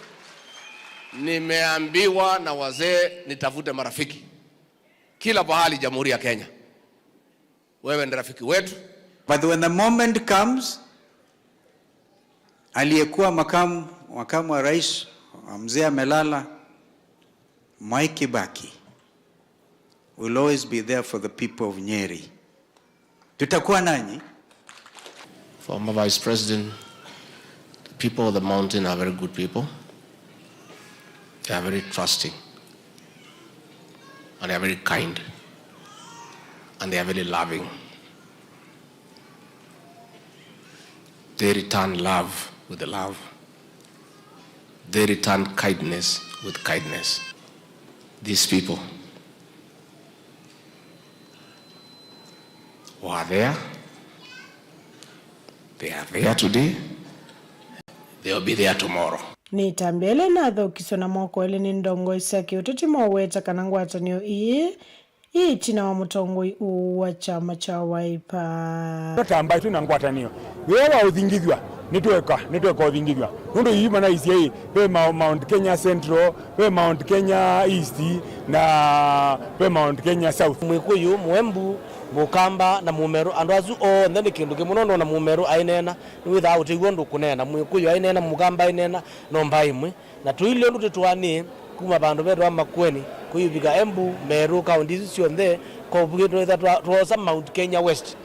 Nimeambiwa na wazee nitafute marafiki kila pahali Jamhuri ya Kenya. Wewe ni rafiki wetu. But when the moment comes, aliyekuwa makamu, makamu wa rais wa mzee amelala, Mwai Kibaki will always be there for the people of Nyeri. Tutakuwa nanyi. Former Vice President, the people of the mountain are very good people. They are very trusting. And they are very kind. And they are very loving. They return love with love. They return kindness with kindness. These people were there. They are there today. They will be there tomorrow. Nĩ ĩtambya ĩla ĩnathokiswe na moko elĩ nĩ ndongoi sya kĩũteti moweta kana ngwatanĩo ii ĩ ĩtina wa mũtongoi ũũ wa kyama kya Wiper. Tũtambae twĩ na ngwatanĩo. Wĩa wa ũthingithw'a, nĩtweka, nĩtweka ũthingithw'a. Nũndũ ii manaisye ĩ, ve Ma-, Mount Kenya Central, ve Mount Kenya East, na ve Mount Kenya South. Mwĩkũyũ, Mũembu, Mũkamba, na Mũmerũ, andũ asu onthe nĩ kĩndũ kĩmwe, nũndũ ona Mũmerũ aineena, nĩwĩthaa ũtew'a ũndũ kũneena. Mwĩkũyũ aineena, Mũkamba aineena, no mbaĩ ĩmwe. Na tũilye ũndũ tũtwaanĩe kuma vandũ vetawa Makueni kũivika Embu, Meru, kaũnti isu syonthe, kovu kĩtũ ĩtha twa-, twosa Mount Kenya West.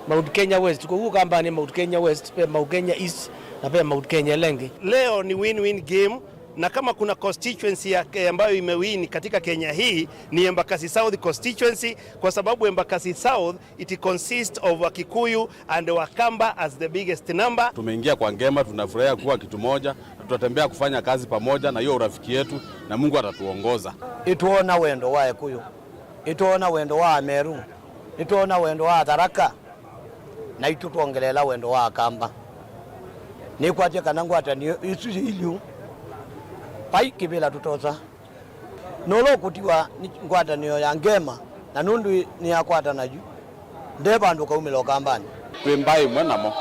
Mount Kenya West. Kwoou Ũkambanĩ Mount Kenya West, ve Mount Kenya East, na ve Mount Kenya ĩla ĩngĩ. Leo ni win-win game, na kama kuna constituency ya, ambayo imewin katika Kenya hii ni Embakasi South constituency, kwa sababu Embakasi South, it consists of Wakikuyu and Wakamba as the biggest number. Tumeingia kwa Ngema, tunafurahia kuwa kitu moja, na tutatembea kufanya kazi pamoja, na hiyo urafiki yetu, na Mungu atatuongoza. Nĩtwoona wendo wa Ekũyũ, nĩtwoona wendo wa Ameru, nĩtwoona wendo wa Atharaka, naitũ twongeleela wendo wa Akamba. Nĩkwatya kana ngwatanĩo isu yĩ ilyu, vai kĩvĩla tũtosa. Nũla ũkũtiwa nĩ ngwatanĩo ya Ngema, na nũndũ nĩyakwatana yu, nde vandũ kaumĩla Ũkambanĩ. Twĩ mbaĩ ĩmwe namo.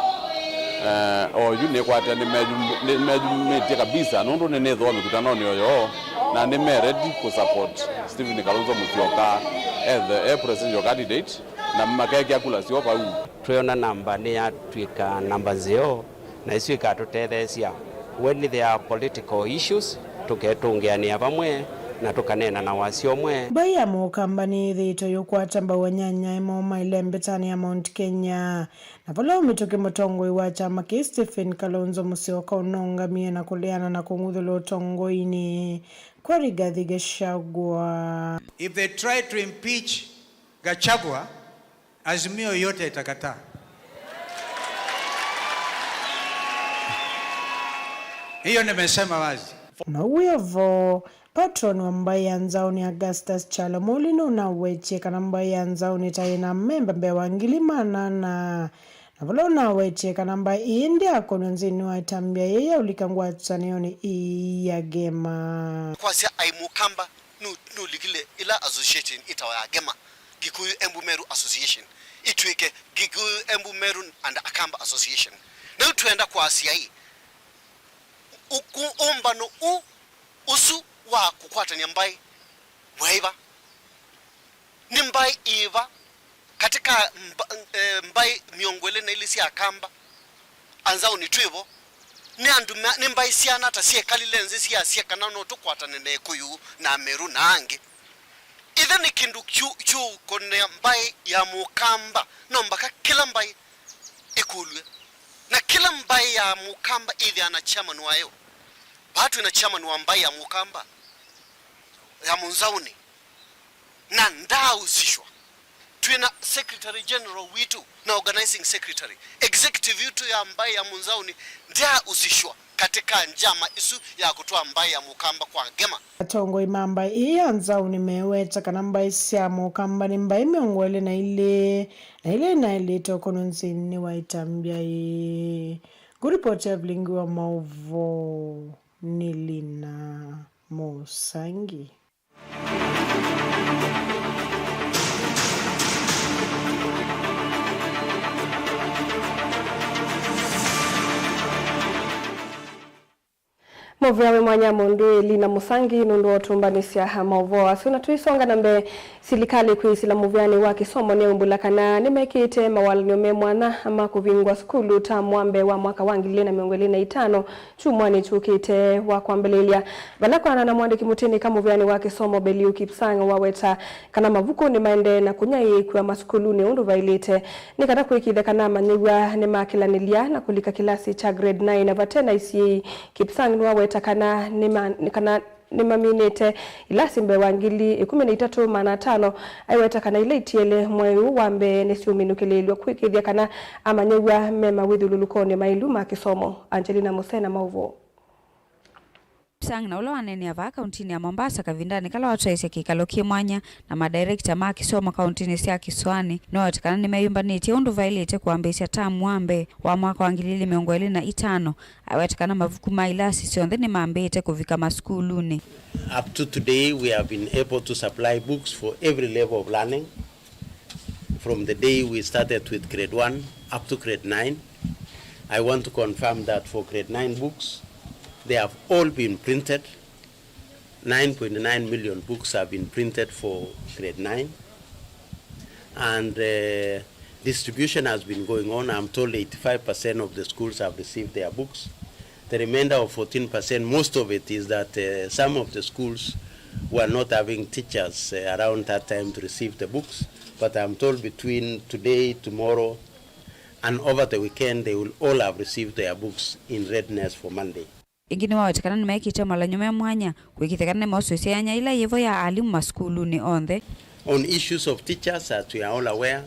Eh, oyu nĩkwatĩa nĩmeyu-, nĩmeyumĩtye kabisa, nũndũ nĩnĩthĩwa mĩkutanonĩ oyo, na nĩme ready kũ support Stephen Kalonzo Musyoka as the, eh, presidential candidate, na makekĩa kula syoo vau. Twĩona namba nĩyatw'ĩka namba nzeo, na ĩsu ĩkatũtetheesya when there are political issues, tũketũngĩanĩa vamwe na tũkaneena na wasya ũmwe. Mbaĩ ya Mũkamba nĩyĩthĩĩtwe yũkwata mbau anyanyae moo ma ĩlembetanĩ ya Mount Kenya, na vala ũmĩtũkĩ mũtongoi wa kyama kĩĩ Stephen Kalonzo Musyoka ũnũngamie na kũleana na kũng'uthũlwa ũtongoinĩ kwa Rigathi Gachagua. If they try to impeach Gachagua, Azimio yote itakataa. Hiyo nimesema wazi. Na wĩvo, patron wa mbaĩ ya Nzaũni Augustus Kyalo Mũli nũnawetie kana mbaĩ ya Nzaũni ta yĩna amemba mbee wa ngili maana ana, na vala ũnawetie kana mbaĩ ĩĩ ndyakonw'a nthĩnĩ wa ĩtambya yĩĩ ya ũlika ngwatanĩonĩ ĩĩ ya Ngema. Kwasya aĩ Mũkamba nũ-, nũlikile ĩla association ĩtawa ya Ngema. Gikuyu Embu Meru Association ĩtw'ĩke Gikuyu Embu Meru and Akamba Association. Na yu twenda kwasya ĩ, ũku-, ũmbano ũ, ũsu wa kũkwatany'a mbaĩ waĩ va? Nĩ mbaĩ ĩva katĩ ka mba-, eh, mbaĩ mĩongo ĩlĩ na ilĩ sya Akamba, Anzaũni twĩ vo? Nĩ andũ ma-, nĩ mbaĩ syana ata syekalile nzĩ syasya kana no tũkwatane na Ĩkũyũ na Ameru na angĩ? Ĩthe nĩ kĩndũ kyu-, kyũkonea mbaĩ ya Mũkamba, no mbaka kĩla mbaĩ ĩkũlw'e. Na kĩla mbaĩ ya Mũkamba ĩthĩaa na chairman wayo. Vaa twĩ na chairman wa mbaĩ ya Mũkamba, ya Mũnzaũni, na ndaausishwa. Twĩ na secretary general witũ na organizing secretary. Executive yitũ ya mbaĩ ya Mũnzaũni ndyausishwa katĩ ka njama ĩsu ya kũtwaa mbaĩ ya Mũkamba kwa Ngema. Atongoi ma mbaĩ ĩĩ ya Nzaũni meeweta kana mbaĩ sya Mũkamba nĩ mbaĩ mĩongo ĩlĩ na ilĩ na ila inaĩlĩte ũkonw'a nthĩnĩ wa ĩtambya ĩĩ. Ngũripoti Evelyn Ngiwa, maũvoo nĩ Lina Mũsangi. Mũvea wĩ mwanya mũndũ Elina Mũsangi nũndũ wa ũtũmbanĩsya maũvoo asu. Na tũisonga na mbee, silikalĩ kwĩsĩla mũvĩanĩ wa kĩsomo nĩyaumbũla kana nĩmekĩte mawalany'o me mwanya ma kũvingũa sukulu tamu wa mbee wa mwaka wa ngili ilĩ na mĩongo ĩlĩ na itano kyumwanĩ kyũkĩte wa kwambĩlĩlya. Vala kwĩanana na mũandĩki mũtĩnĩka mũvĩanĩ wa kĩsomo Beliu Kipsang waweta kana mavuku nĩmaendee na kũnyaĩĩkw'a masukulunĩ ũndũ vaĩlĩte, nĩ kana kũĩkĩĩthya kana amanyĩw'a nĩmakĩlanĩlya na kũlika kĩlasi kya grade nine vate na isiĩi. Kipsang nĩwaweta kana nĩma-, kana nĩmaminĩte ilasi mbee wa ngili ĩkũmi na itatũ maana atano, aiweta kana ila itiele mwaĩ ũũ wa mbee nĩsyũminũkĩlĩĩlw'a kũĩkĩĩthya kana amanyĩw'a me mawĩthyũlũlũkonĩ maĩlu ma kĩsomo. Angelina Musena, maũvoo. Sang na ũla waneenea vaa kauntinĩ ya Mombasa kavindanĩ kala watwaĩsye kĩkalo kĩ mwanya na madirekita ma kĩsomo kauntinĩ sya Kĩsoanĩ, nĩwaweta kana nĩmeyũmbanĩtye ũndũ vaĩlĩte kwambĩĩsya tamu wa mbee wa mwaka wa ngili ilĩ mĩongo ĩlĩ na itano. Aweta kana mavuku ma ilasi syonthe nĩmambĩĩte kũvika masukulunĩ. Up to today, we have been able to supply books for every level of learning, from the day we started with grade one up to grade nine. I want to confirm that for grade nine books, they have all been printed. Nine point nine million books have been printed for grade nine. And, uh, distribution has been going on. I'm told eighty-five percent of the schools have received their books. The remainder of fourteen percent, most of it is that, uh, some of the schools were not having teachers, uh, around that time to receive the books. But I'm told between today, tomorrow, and over the weekend, they will all have received their books in readiness for Monday. Ĩngĩ nĩwaweta kana nĩmekĩte malany'o me mwanya kũĩkĩĩthya kana nĩmosũĩsya ĩanya ĩla yĩvo ya alimũ masukulunĩ onthe. On issues of teachers, as we are all aware,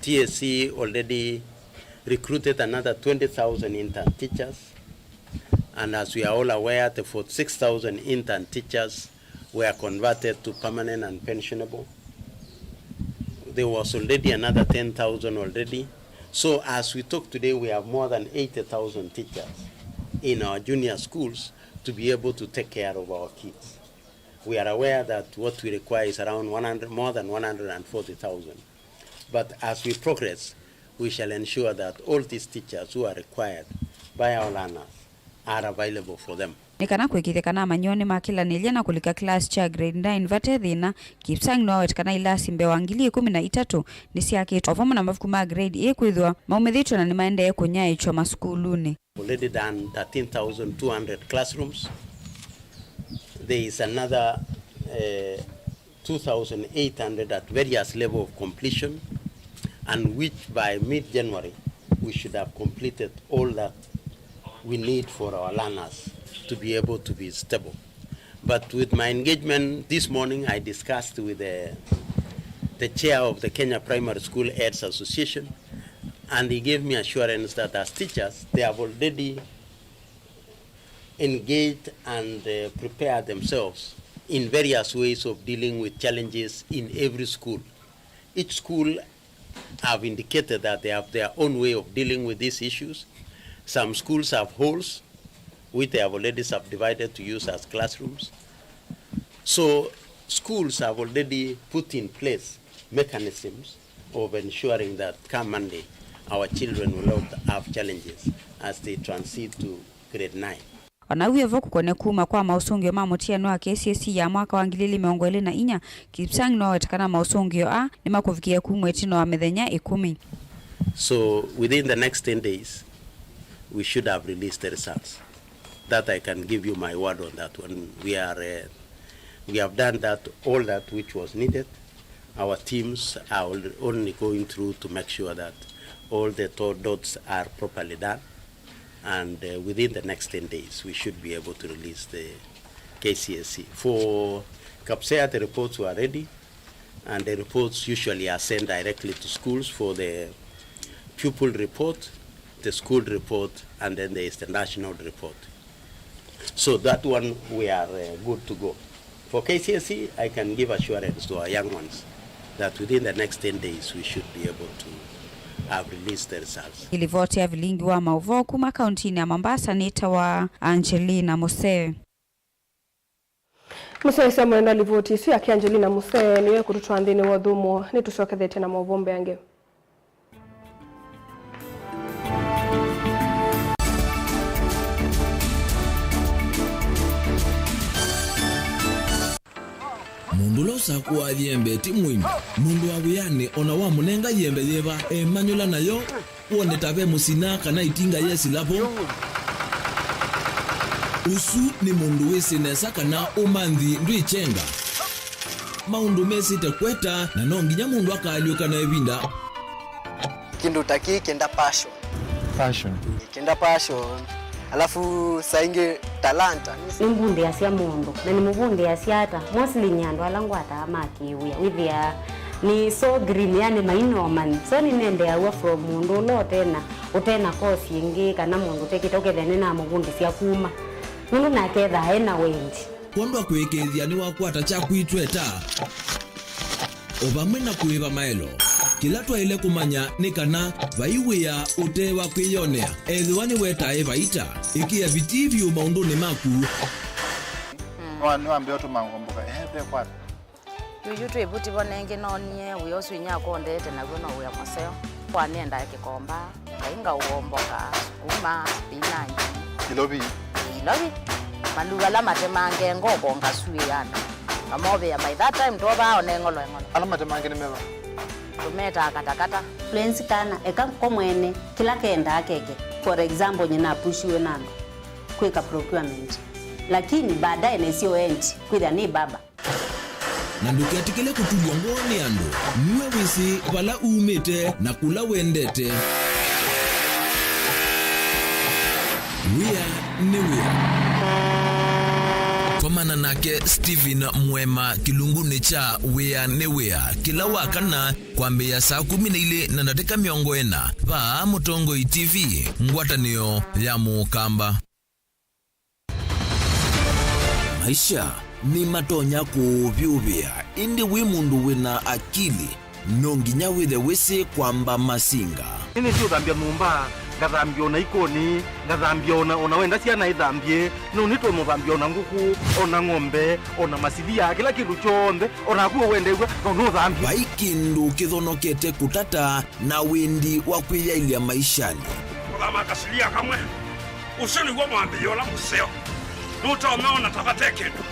T S C already recruited another twenty thousand intern teachers, and as we are all aware, the forty-six thousand intern teachers were converted to permanent and pensionable. There was already another ten thousand already. So as we talk today, we have more than eighty thousand teachers in our junior schools to be able to take care of our kids. We are aware that what we require is around one hundred, more than one hundred forty thousand. But as we progress, we shall ensure that all these teachers who are required by our learners are available for them. Nĩ kana kũĩkĩĩthya kana amanyĩw'a nĩmakĩlanĩlya na kũlika kĩlasi kya grade nine vate thĩna, Kipsang nĩwaweta kana ilasi mbee wa ngili ikũmi na itatũ nĩsyakĩtwe, o vamwe na mavuku ma grade ĩĩ kwĩthĩwa maumĩthĩtw'e na nĩmaendee kũnyaĩĩkya masukulunĩ. Already done thirteen thousand two hundred classrooms. There is another, eh, two thousand eight hundred at various level of completion, and which by mid-January we should have completed all that we need for our learners to be able to be stable. But with my engagement this morning, I discussed with the, the chair of the Kenya Primary School Heads Association, and he gave me assurance that as teachers, they have already engaged and, uh, prepared themselves in various ways of dealing with challenges in every school. Each school have indicated that they have their own way of dealing with these issues. Some schools have halls, which they have already subdivided to use as classrooms. So schools have already put in place mechanisms of ensuring that come Monday, our children will not have challenges as they transit to grade nine. O na wĩ vo kũkonĩa kuma kwa maũsũngĩo ma mũtianĩo wa K C S E ya mwaka wa ngili ili mĩongo ĩlĩ na inya, Kipsang nĩwaweta kana maũsũngĩo aa nĩmakũvikĩa kumw'a ĩtina wa mĩthenya ĩkũmi. So within the next ten days, we should have released the results. That I can give you my word on that one. We are, uh, we have done that, all that which was needed. Our teams are al-, only going through to make sure that all the to-, dots are properly done. And, uh, within the next ten days, we should be able to release the K C S E. For Kapsea, the reports were ready, and the reports usually are sent directly to schools for the pupil report, the school report, and then there is the national report. So that one we are, uh, good to go. For K C S E, I can give assurance to our young ones that within the next ten days we should be able to have released the results. Ĩlivoti ya vilingi wa maũvoo kuma kauntinĩ ya Mombasa nĩtawa Angelina Musee. Mũsyaĩĩsya mũnene wa livoti ĩsu yake Angelina Musee nĩwe kũtũtwaa nthĩnĩ wa ũthũmũo. Nĩtũsyokethetye na maũvoo mbeange. Mũndũ ũla ũsakũaa yembe ti mũimbi. Mũndũ wa wĩanĩ o na wamũnenga yembe yĩva, emanyũla nayo, wone ta ve mũsina kana ĩtinga yesĩla vo. Ũsu nĩ mũndũ wĩsĩ nesa kana ũmanthi ndwĩkyenga. Maũndũ mesĩte kweta, na no nginya mũndũ akaalyũka na ĩvinda. Kĩndũ ta kĩĩ kĩenda passion. Passion. Kĩenda passion. Alafu saa ingĩ talanta. Nĩmbundĩasya mũndũ, na nĩmũvundĩasya ata? Mostly nĩ andũ ala ngwataa ma kĩwĩa. Wĩthĩaa nĩ so green, yani mainomani. So nĩnendeaw'a from mũndũ ũla ũtena, ũtena course ĩngĩ, kana mũndũ ũtekĩte, ũkethĩa nĩnamũvundĩsya kuma. Nũndũ nake ethaa ena wendi. Kwondwa kũĩkĩĩthya nĩwakwata kya kwitweta, o vamwe na kũĩva maelo. Kĩla twaĩle kũmanya nĩ kana vai wĩa ũte wa kwĩyonea, ethĩwa nĩwetae vaita, ĩkĩa vitii vyũ maũndũnĩ maku. Nĩwa-, nĩwambĩa ũtũma ngomboka, ehe, ve kwata. Yuyu twĩ vuti vo nengĩ noonie wĩa ũsu inyia akondete naw'o no wĩa mũseo. Kwa nĩendae kĩkomba, ngai ngaũomboka, sukuma, spinach. Ilovi. Ilovi. Maluu ala matemange ngoko ngasuĩana. Ngamovĩa by that time twovaa one ng'olo eng'olo. Ala matemange nĩ meva? Tũmetaa katakata. Fluency kana eka ko mwene kĩla kendaa keke. For example, nyina apushiwe na andũ kwĩka procurement. Lakini baadaye nesio endi kwĩthĩa nĩ baba. Na ndũketĩkĩle kũtulw'a ngoo nĩ andũ. Nue wĩsĩ vala umĩte na kũla wendete. Wĩa nĩ wĩa. Komana nake Stephen Mwema kĩlungunĩ kya Wĩa nĩ Wĩa kĩla wa kana kwambĩĩa saa kũmi na ilĩ na ndatĩka mĩongo ĩna vaa Mũtongoi T V, ngwatanĩo ya Mũkamba. Maisha nĩmatonya kũũvyũvĩa, ĩndĩ wĩ mũndũ wĩna akili, no nginya wĩthe wĩsĩ kwamba masinga. Nĩnĩsĩ ũthambya nyũmba, Ngathambya o na ikũni, ngathambya o na, o na wenda syana ithambye, no nĩtũmũthambya o na ngũkũ, o na ng'ombe, o na masilia, kĩla kĩndũ kyonthe, o naku we wenda ĩw'a, no nũthambye. Vai kĩndũ kĩthonokete kũtata na wĩndi wa kwĩyaĩlya maishanĩ. Kũthama kasilia kamwe, ũsu nĩw'o mwambĩlĩo ũla mũseo. Nũtonya ona ta vate kĩndũ.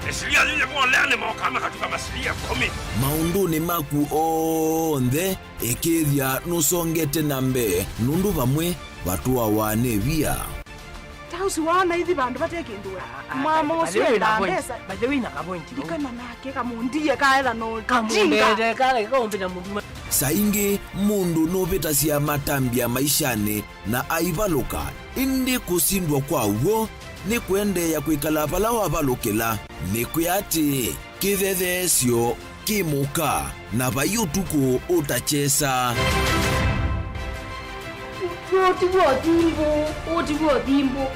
Ĩsilia yĩyĩ volea nĩmokaa makatuka masilia ĩkũmi. Maũndũnĩ maku onthe, ĩkĩĩthya nũsongete na mbee, nũndũ vamwe vatũawa nĩ via. Ta ũsu waona ithi vandũ vate kĩndũ we. Ah, ah, mama by the ũsu way, wĩna endaa point. Mbesa. By the way, na ka point vau. Ndikana nake kamũndie kaetha no Kamũndete, kala kaũmbĩ na mũndũ ma- Saa ingĩ mũndũ nũvĩtasya matambya maishanĩ na aivalũka, ĩndĩ kũsindwa kwa w'o nĩ kũendeea kwĩkala vala wavalũkĩla. Nĩkwĩa atĩĩ, kĩthetheesyo kĩ mũka, na vai ũtukũ ũtakyesa. Ũũ ti w'o thimbũ, ũũ ti w'o thimbũ.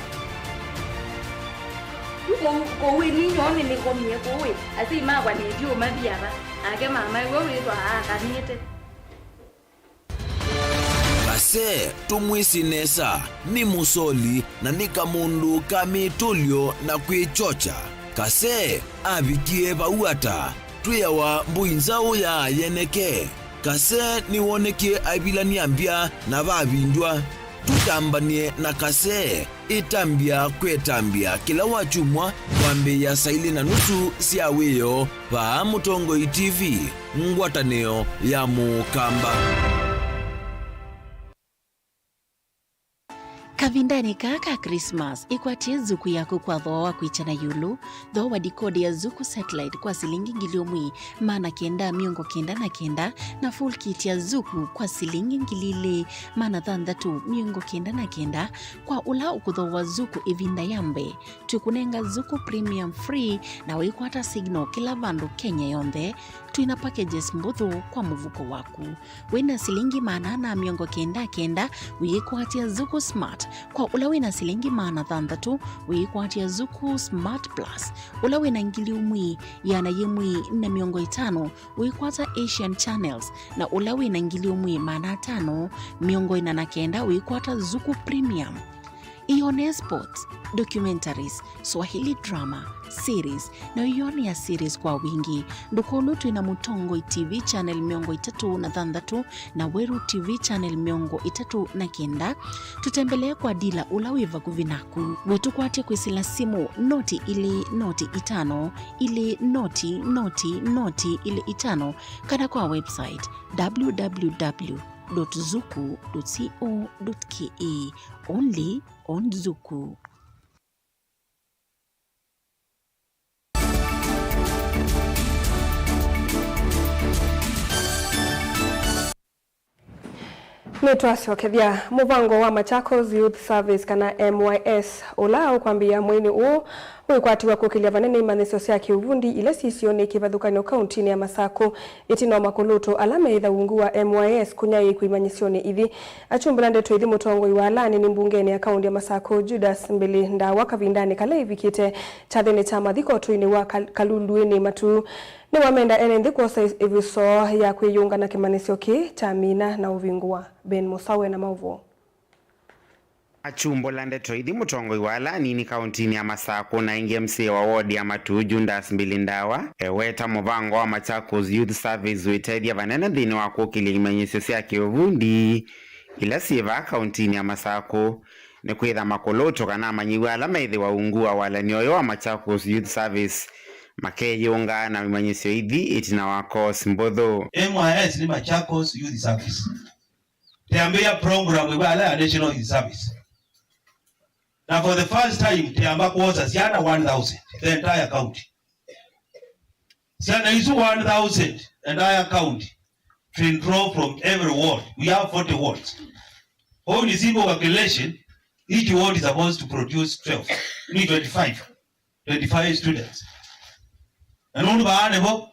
Kũu, kũu ĩ ninyoo nĩnĩkomie kũu ĩ, asyai makwa nĩtyo mathi ava, nake mama ĩwe wĩthwa aakanĩte. Kase, tũmwĩsĩ nesa, nĩ mũsoli na nĩ kamũndũ ka mĩtũlyo na kwĩkyokya. Kase avikie vau ata? Twĩawa mbũi nzaũ ya yeneke. Kase nĩwonekie aivilany'a mbya na vavindw'a. Tũtambany'e na Kase. Ĩtambya kwĩ ĩtambya kĩla wakyumwa kwambĩĩa saa ilĩ na nusu sya wĩoo vaa Mũtongoi T V, ngwatanĩo ya Mũkamba. Kavindanĩ kaa ka Christmas, ĩkwatye Zuku yaku kwa thooa wa kwĩkya na ĩũlũ. Thooa dikodi ya Zuku Satellite kwa silingi ngili ũmwe maana kenda mĩongo kenda na kenda, na full kit ya Zuku kwa silingi ngili ilĩ maana thanthatũ mĩongo kenda na kenda. Kwa ũla ũkũthooa Zuku ĩvinda ya mbee, twĩkũnenga Zuku Premium free na wĩkwata signal kĩla vandũ Kenya yonthe. Twĩna packages mbũthũ kwa mũvuko waku. Wĩna silingi maana ana mĩongo kenda kenda, wĩĩkwatya Zuku Smart. Kwa ũla wĩna silingi maana thanthatũ, wĩĩkwatya Zuku Smart Plus. Ũla wĩna ngili ũmwe ĩana yĩmwe na mĩongo ĩtano, wĩĩkwata Asian Channels, na ũla wĩna ngili ũmwe maana atano mĩongo ĩna na kenda, wĩĩkwata Zuku Premium. Ĩyonee sports, documentaries, Swahili drama, series, na ĩyonea series kwa wingĩ. Ndũkolwe twĩna Mũtongoi T V channel mĩongo ĩtatũ na thanthatũ na Weru T V channel mĩongo ĩtatũ na kenda. Tũtembelee kwa dila ũla wĩ vakuvĩ naku. Wĩtũkwatye kwĩsĩla simũ noti ilĩ noti itano, ilĩ noti noti noti ilĩ itano, kana kwa website w w w dot zuku dot co dot k e. Only on Zuku. Nĩtwasyokethya. Mũvango wa Machakos Youth Service, kana M Y S, ũla ũkwambĩĩa mweinĩ ũũ, wĩkwatiwa kũkĩlya vanene imanyĩsyo sya kĩũvundi ila syĩ isionĩ kĩvathũkany'o kauntinĩ ya Masakũ, ĩtina wa makolũtũ ala meĩtha ungu wa M Y S kũnyaĩĩkw'a imanyĩsyonĩ ithi. Akyumbũla ndeto ithi mũtongoi wa alani nĩ mbungenĩ ya kaunti ya Masakũ, Judas Mbili Ndawa, kavindanĩ kala ĩvikĩte kyathĩnĩ kya mathiko ũtũinĩ wa Kal-, Kalunduĩnĩ Matuu, nĩwamenda ene nthĩ kwosa ĩ-, ĩvuso ya kwĩyũnga na kĩmanyĩsyo kĩĩ kya mina na ũvingũa. Ben Mũsawe na maũvoo. Akyumbũla ndeto ithi mũtongoi wa ala anini kauntinĩ ya Masakũ na ĩngĩ M C A wa wodi ya Matuu, Judas Mbili Ndawa, eweta mũvango wa Machakos Youth Service wĩtethya vanene nthĩnĩ wa kũkĩlya imanyĩsyo sya kĩũvundi ila syĩ vaa kauntinĩ ya Masakũ, nĩ kwĩtha makolũtũ kana amanyĩw'a ala methĩwa ungu wa walany'o ũyũ wa Machakos Youth Service makeyĩũnga na imanyĩsyo ithi ĩtina wa course mbũthũ. M Y S nĩ Machakos Youth Service. Tĩambĩĩa program ĩvala ya National Youth Service. Na for the first time, tĩamba kwosa syana one thousand, the entire county. Syana isu one thousand, entire county, to enroll from every ward. We have forty wards. Kwoou nĩ simple calculation, each ward is supposed to produce twelve, ni twenty-five. Twenty-five students. Na nũndũ vaa nĩvo,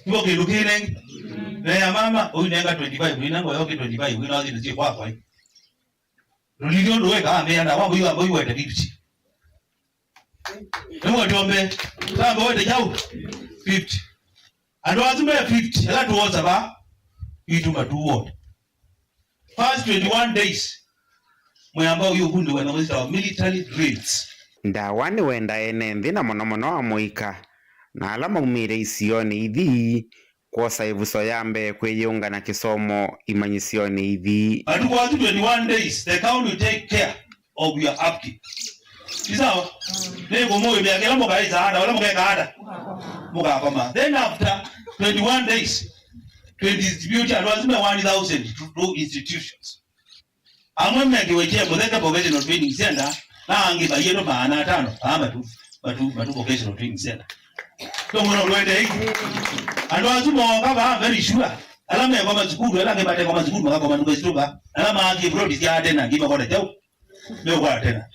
nĩvo kĩndũ kĩnengi. Neya mama, ũinenga twenty-five, ũinenga ũyo kĩ twenty-five, wĩna thĩna syĩ kwakwa. Ndũlilye ũndũ wĩkaa, ambĩa ndawa, mbũi wa mbũi wete fifty. Nĩguo tiombe, tamba wete kyaũ? Fifty. Andũ asu me fifty, ala tũosa vaa, ituma two ward. First twenty-one days, mwĩamba ũyũ ũkundĩwe na wĩtawa military drills. Ndawa nĩwenda ene nthĩ na mũno mũno amũika na ala maumĩte isionĩ ithi kwosa ĩvuso ya mbee kwĩyĩũnga na kĩsomo imanyĩsyonĩ ithi. Matukũ asu twenty-one days, the county will take care of your upkeep. Ti sawa? Nĩkũmũĩmĩa kĩla mũkaĩsa ata, ũla mũkeka ata? Mũkakoma. Then after twenty-one days, twenty distribute andũ asu me one thousand to, to institutions. Amwe mekĩwe kyee Mũtheke Vocational Training Center, na angĩ vaiĩtwe maana atano aa matu, matu, matu Vocational Training Center. Tũmũno lwende ĩngĩ. Andũ asu mooka vaa very sure. Ala mekwa masukulu, ala angĩ matekwa masukulu, makakoma nyũmba situka. Ala maakie ploti sya tena, angĩ makona kyaũ. Mekwatena.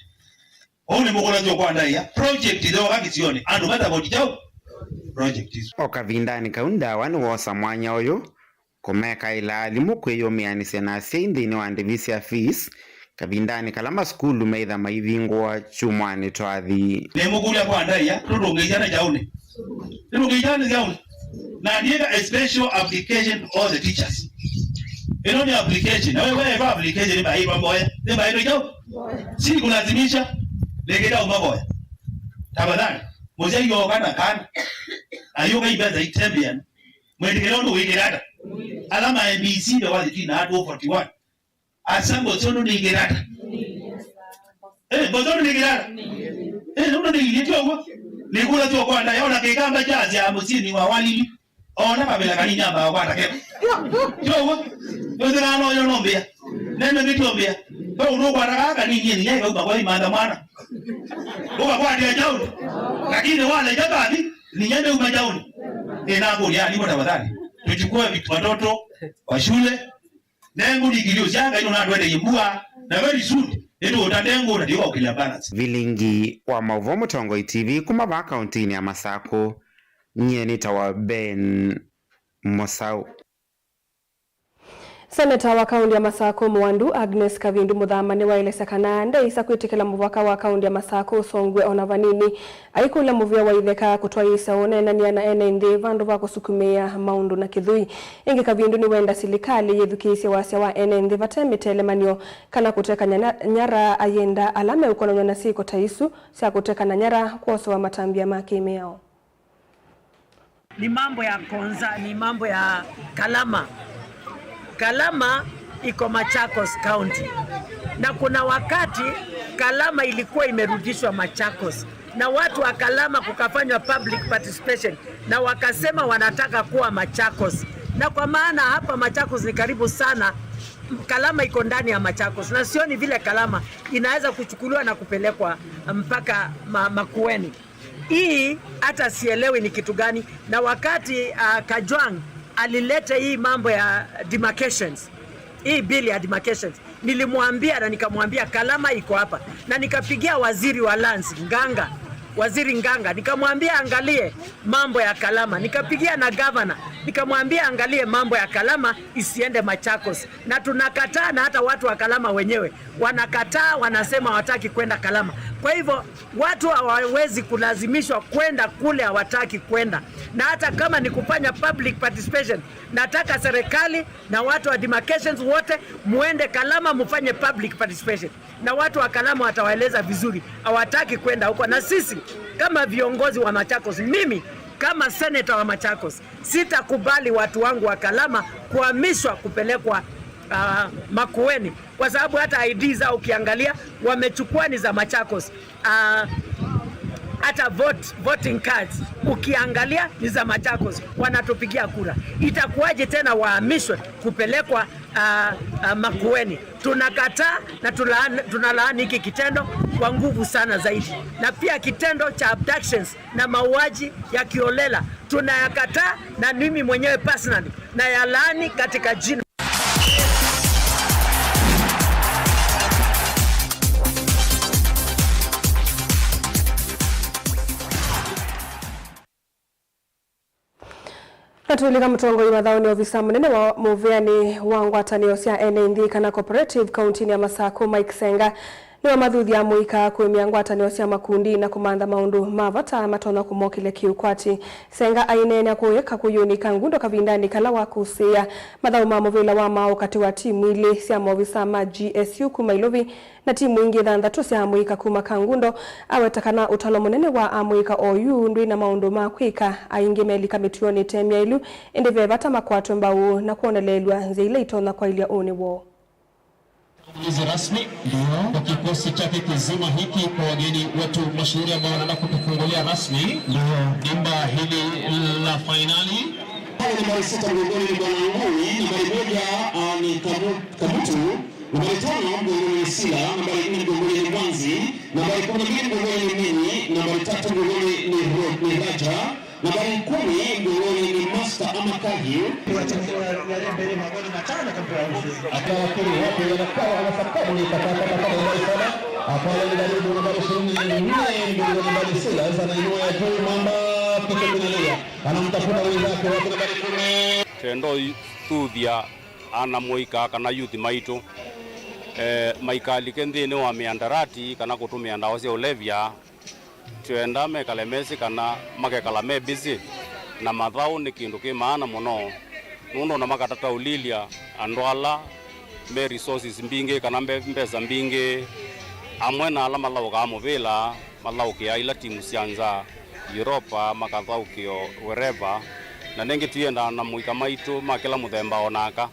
Ũu nĩ mũkũlasyo kwa ndaĩa. Project ithooka kĩsionĩ. Andũ matavoti kyaũ. Project isu. O kavindanĩ kau, Ndawa nĩwosa mwanya ũyũ kũmekaĩla alimũ kwĩyũmĩanĩsya na asyai nthĩnĩ wa ndĩvi sya fees kavindanĩ kala masukulu meĩtha maivingũwa kyumwanĩ twathi. Nĩmũkũlya kwa ndaĩa, tũtũngĩĩsya na kyaũnĩ? Nĩtũngĩĩsya na kyaũnĩ? Na ndiĩka a special application to all the teachers. Ĩno nĩ application. Na wewe ĩva application nĩmbaĩtwa mboya. Nĩmbaĩtwa kyaũ? Si kulazimisha. Nĩkĩta ũmavoya. Tafadhali. Mũsyai yoka na kana. Ayũka imbesa itembean. Mwĩtĩkĩle ũndũ wĩkĩte ata? Ala ma M B C ndio wathi twina atu forty-one. Asa mbosi ũndũ nĩkĩte ata? Eh, mbosi ũndũ nĩkĩte ata? Eh, ũndũ nĩkĩte ũguo. Nĩkũla tyo kwa ndaĩa, ona kĩkamba kya asya mũsyĩnĩ wa walili. Ona kavĩla kanini ambaga kwata keko. Tyo ũguo. Nĩũthĩraa no yo nombĩa. Nene nĩtyombĩa. Kwa ũndũ kwata kaka kanini nginya ikauma kwa imantha mwana. Ũkakwatia kyaũ. Lakini wale jabani, nginya nĩuma kyaũ. Nĩnakũlya alimũ tafadhali. Tuchukue vit-, watoto wa shule. Nengũ nĩ ngilio sya Ngai nũnatwendeiye mbua, na very soon, nĩtũũta nengũ na ndiũka kũkĩlya balance. Vilingi wa maũvoo Mũtongoi T V kuma vaa kauntinĩ ya Masakũ, nyie nĩtawa Ben Mũsaũ. Seneta wa kaunti ya Masakũ Mũwandu Agnes Kavindu Mũthama nĩwaelesya kana ndeĩsa kwĩtĩkĩla mũvaka wa kaunti ya Masakũ ũsongw'e ona vanini. Aikũlya mũvĩa wa itheka kũtwaĩĩsya ũneenany'a na ene nthĩ vandũ va kũsukumĩĩa maũndũ na kĩthũi. Ĩngĩ Kavindu nĩwenda silikalĩ yĩthukĩĩsye wasya wa ene nthĩ vate mĩtelemany'o kana kũteka nyana-, nyara ayenda ala meũkonany'a na syĩko ta isu sya kũtekana nyara kwosewa matambya ma kĩ-mĩao. Ni mambo ya Konza, ni mambo ya Kalama. Kalama iko Machakos County. Na kuna wakati Kalama ilikuwa imerudishwa Machakos. Na watu wa Kalama kukafanywa public participation. Na wakasema wanataka kuwa Machakos. Na kwa maana hapa Machakos ni karibu sana, Kalama iko ndani ya Machakos. Na sioni vile Kalama inaweza kuchukuliwa na kupelekwa mpaka ma-, Makueni. Hii hata sielewi ni kitu gani. Na wakati, ah, Kajwang' alileta hii mambo ya demarcations, hii bill ya demarcations, nilimwambia na nikamwambia Kalama iko hapa, na nikapigia waziri wa lands Nganga, waziri Nganga, nikamwambia angalie mambo ya Kalama, nikapigia na gavana nikamwambia angalie mambo ya Kalama isiende Machakos, na tunakataa, na hata watu wa Kalama wenyewe wanakataa, wanasema hawataki kwenda Kalama. Kwa hivyo watu hawawezi kulazimishwa kwenda kule hawataki kwenda. Na hata kama ni kufanya public participation, nataka serikali na watu wa demarcations wote muende Kalama mufanye public participation. Na watu wa Kalama watawaeleza vizuri, hawataki kwenda huko. Na sisi kama viongozi wa Machakos, mimi kama senator wa Machakos, sitakubali watu wangu wa Kalama kuhamishwa kupelekwa, ah, Makueni. Kwa sababu hata I D zao ukiangalia, wamechukua ni za Machakos. Ah, hata vote, voting cards ukiangalia ni za Machakos, wanatupigia kura. Itakuwaje tena wahamishwe kupelekwa, ah, ah, Makueni? Tunakataa na tulaani, tunalaani hiki kitendo kwa nguvu sana zaidi, na pia kitendo cha abductions na mauaji ya kiholela tunayakataa, na mimi mwenyewe personally nayalaani katika jina. Na tũilika mũtongoi mathaũnĩ, ovisa mũnene wa mũvĩanĩ wa ngwatanĩo sya ene nthĩ kana cooperative kauntinĩ ya Masakũ, Mike Senga, Nĩwamathuthya amũika kũĩmĩa ngwatanĩo sya makundi na kũmantha maũndũ ma vata matonya kũmokĩlya kĩũkwati. Senga aineenea kũĩ Kakuyũnĩ Kangundo kavindanĩ kala wa kũsĩĩa mathaũ ma mũvĩla wa maaũ katĩ wa timu ilĩ sya maovisa ma G S U kuma Ilovi na timu ingĩ thanthatũ sya amũika kuma Kangundo. Aweta kana ũtalo mũnene wa amũika oyu ndwĩ na maũndũ ma kwĩka, aingĩ melika mĩtuonĩ ĩte myaĩlu, ĩndĩ ve vata makwatwe mbau na kwoneleelw'a nzĩa ila itonya kwaĩlya ũnĩ woo. Utangulizi rasmi. Ndio. Kwa kikosi chake kizima hiki, kwa wageni wetu mashuhuri ambao wanaenda kutufungulia rasmi. Ndio. Dimba hili la fainali. Pale nambari sita mgongoni ni Bwana Ngui, nambari moja, ah, ni Kamu-, Kamutu, nambari tano mgongoni ni Sila, nambari nne mgongoni ni Mwanzi, nambari kumi na mbili mgongoni ni Mini, nambari tatu mgongoni ni Ro-, ni Raja, nambari kumi mgongoni ni Master Amakahi. Akawakili watu wanakawa wanasakamu ni kakaka kakaka na mbaisana. Apale ni karibu nambari ishirini na nne mgongoni nambari Silas anainua ya juu mwamba kichwa kinalia. Anamtafuta mwenzake wake nambari kumi. Twenda ũthuthya ana mũika kana youth maitũ, eh, maikalike nthĩnĩ wa mĩandarati kana kũtũmĩa ndawa sya ũlevya. Twenda mekale mesĩ kana makekala me busy na mathaũ nĩ kĩndũ kĩ maana mũno, nũndũ ona makatata ũlilya andũ ala me resources mbingĩ kana mbe-, mbesa mbingĩ, amwe na ala mathaũkaa mũvĩla, mathaũkĩaa ila timu sya nza, Europa, makathaũkĩo wherever. Na nengĩ tũiendaa na mũika maitũ ma kĩla mũthemba o naka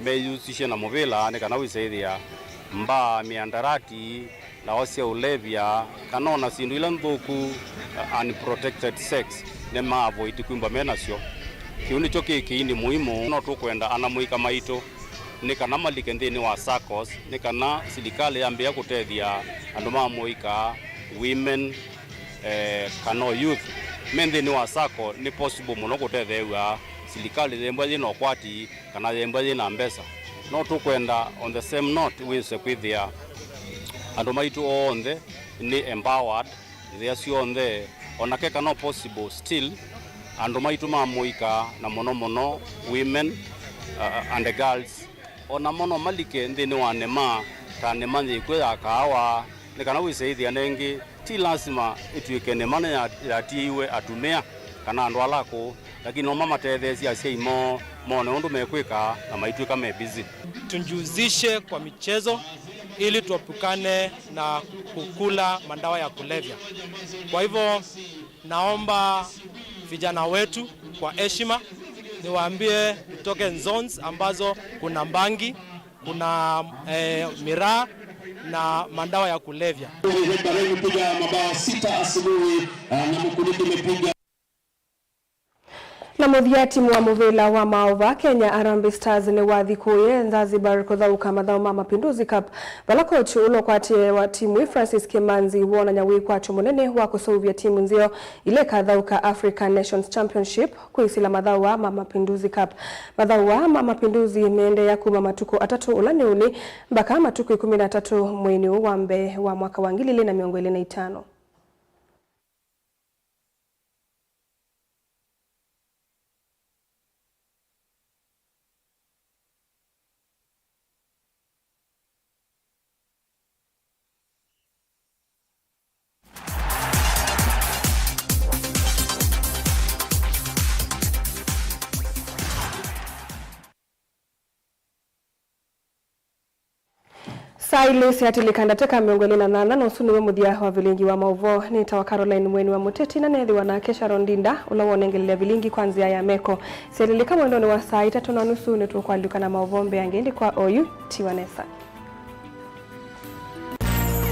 meyusisye na mũvĩla nĩ kana wĩsaĩthĩa mbaa, mĩandarati, ndawa sya ũlevya, kana ona syĩndũ ila nthũku, uh, unprotected sex, nĩmaavoid kwĩmbwa me nasyo. Kĩu nĩkyo kĩ kĩini mũimu. No tũkwenda ana mũika maitũ nĩ kana malike nthĩnĩ wa SACCOs, nĩ kana silikalĩ yambĩĩa kũtethya andũ ma mũika, women, eh, kana o youth me nthĩnĩ wa SACCO. Nĩ possible mũno kũtetheew'a silikalĩ yĩmbwa yĩ na ũkwati kana yĩmbwa yĩ na mbesa. No tũkwenda, on the same note, wĩse kwĩthĩa andũ maitũ onthe nĩ empowered nzĩa syonthe, ona keka no possible still, andũ maitũ ma mũika, na mũno mũno women, uh, and the girls, o namo no malike nthĩnĩ wa nĩma, ta nĩma yĩkw'o ya kaawa, nĩ kana wĩsaĩthĩa nengĩ ti lasima ĩtw'ĩke nĩma nĩ ya-, yatiĩiwe atumĩa kana andũ ala akũũ, lakini no mamatetheesye asyai moo mone ũndũ mekwĩka na maitw'ĩka me busy. Tujihusishe kwa michezo ili tuepukane na kukula madawa ya kulevya. Kwa hivyo, naomba vijana wetu kwa heshima niwaambie tutoke zones ambazo kuna bangi, kuna, eh, miraa na madawa ya kulevya. Bahrain imepiga mabao sita asubuhi, ah, na Mkuniki imepiga. Na mũthya, timu wa mũvĩla wa maaũ va Kenya, Harambee Stars, nĩwathi kũye Zanzibar kũthaũka mathaũ ma Mapinduzi Cup, vala coach ũla ũkwatĩe wa timu ĩ, Francis Kimanzi, wonany'a wĩkwatyo mũnene wa kũseũvya timu nzeo ila ikathaũka African Nations Championship kwĩsĩla mathaũ aa ma Mapinduzi Cup. Mathaũ aa ma Mapinduzi meendeea kuma matukũ atatũ, ũla nĩ ũnĩ, mbaka matukũ ĩkũmi na atatũ mweinĩ ũũ wa mbee wa mwaka wa ngili ilĩ na mĩongo ĩlĩ na itano. Saa ilĩ syatĩlĩka ndatĩka mĩongo ĩlĩ na nyanya, na ũsu nĩw'o mũthya wa vilingi wa maũvoo. Nĩtawa Caroline Mweni wa Mũteti, na neethĩwa nake Sharon Ndinda, ũla wonengelelya vilingi kwa nzĩa ya meko. Syatĩlĩka mwendonĩ wa saa itatũ na nusu, nĩtũkwalũka na maũvoo mbeange, ĩndĩ kwa oyu, tiwa nesa.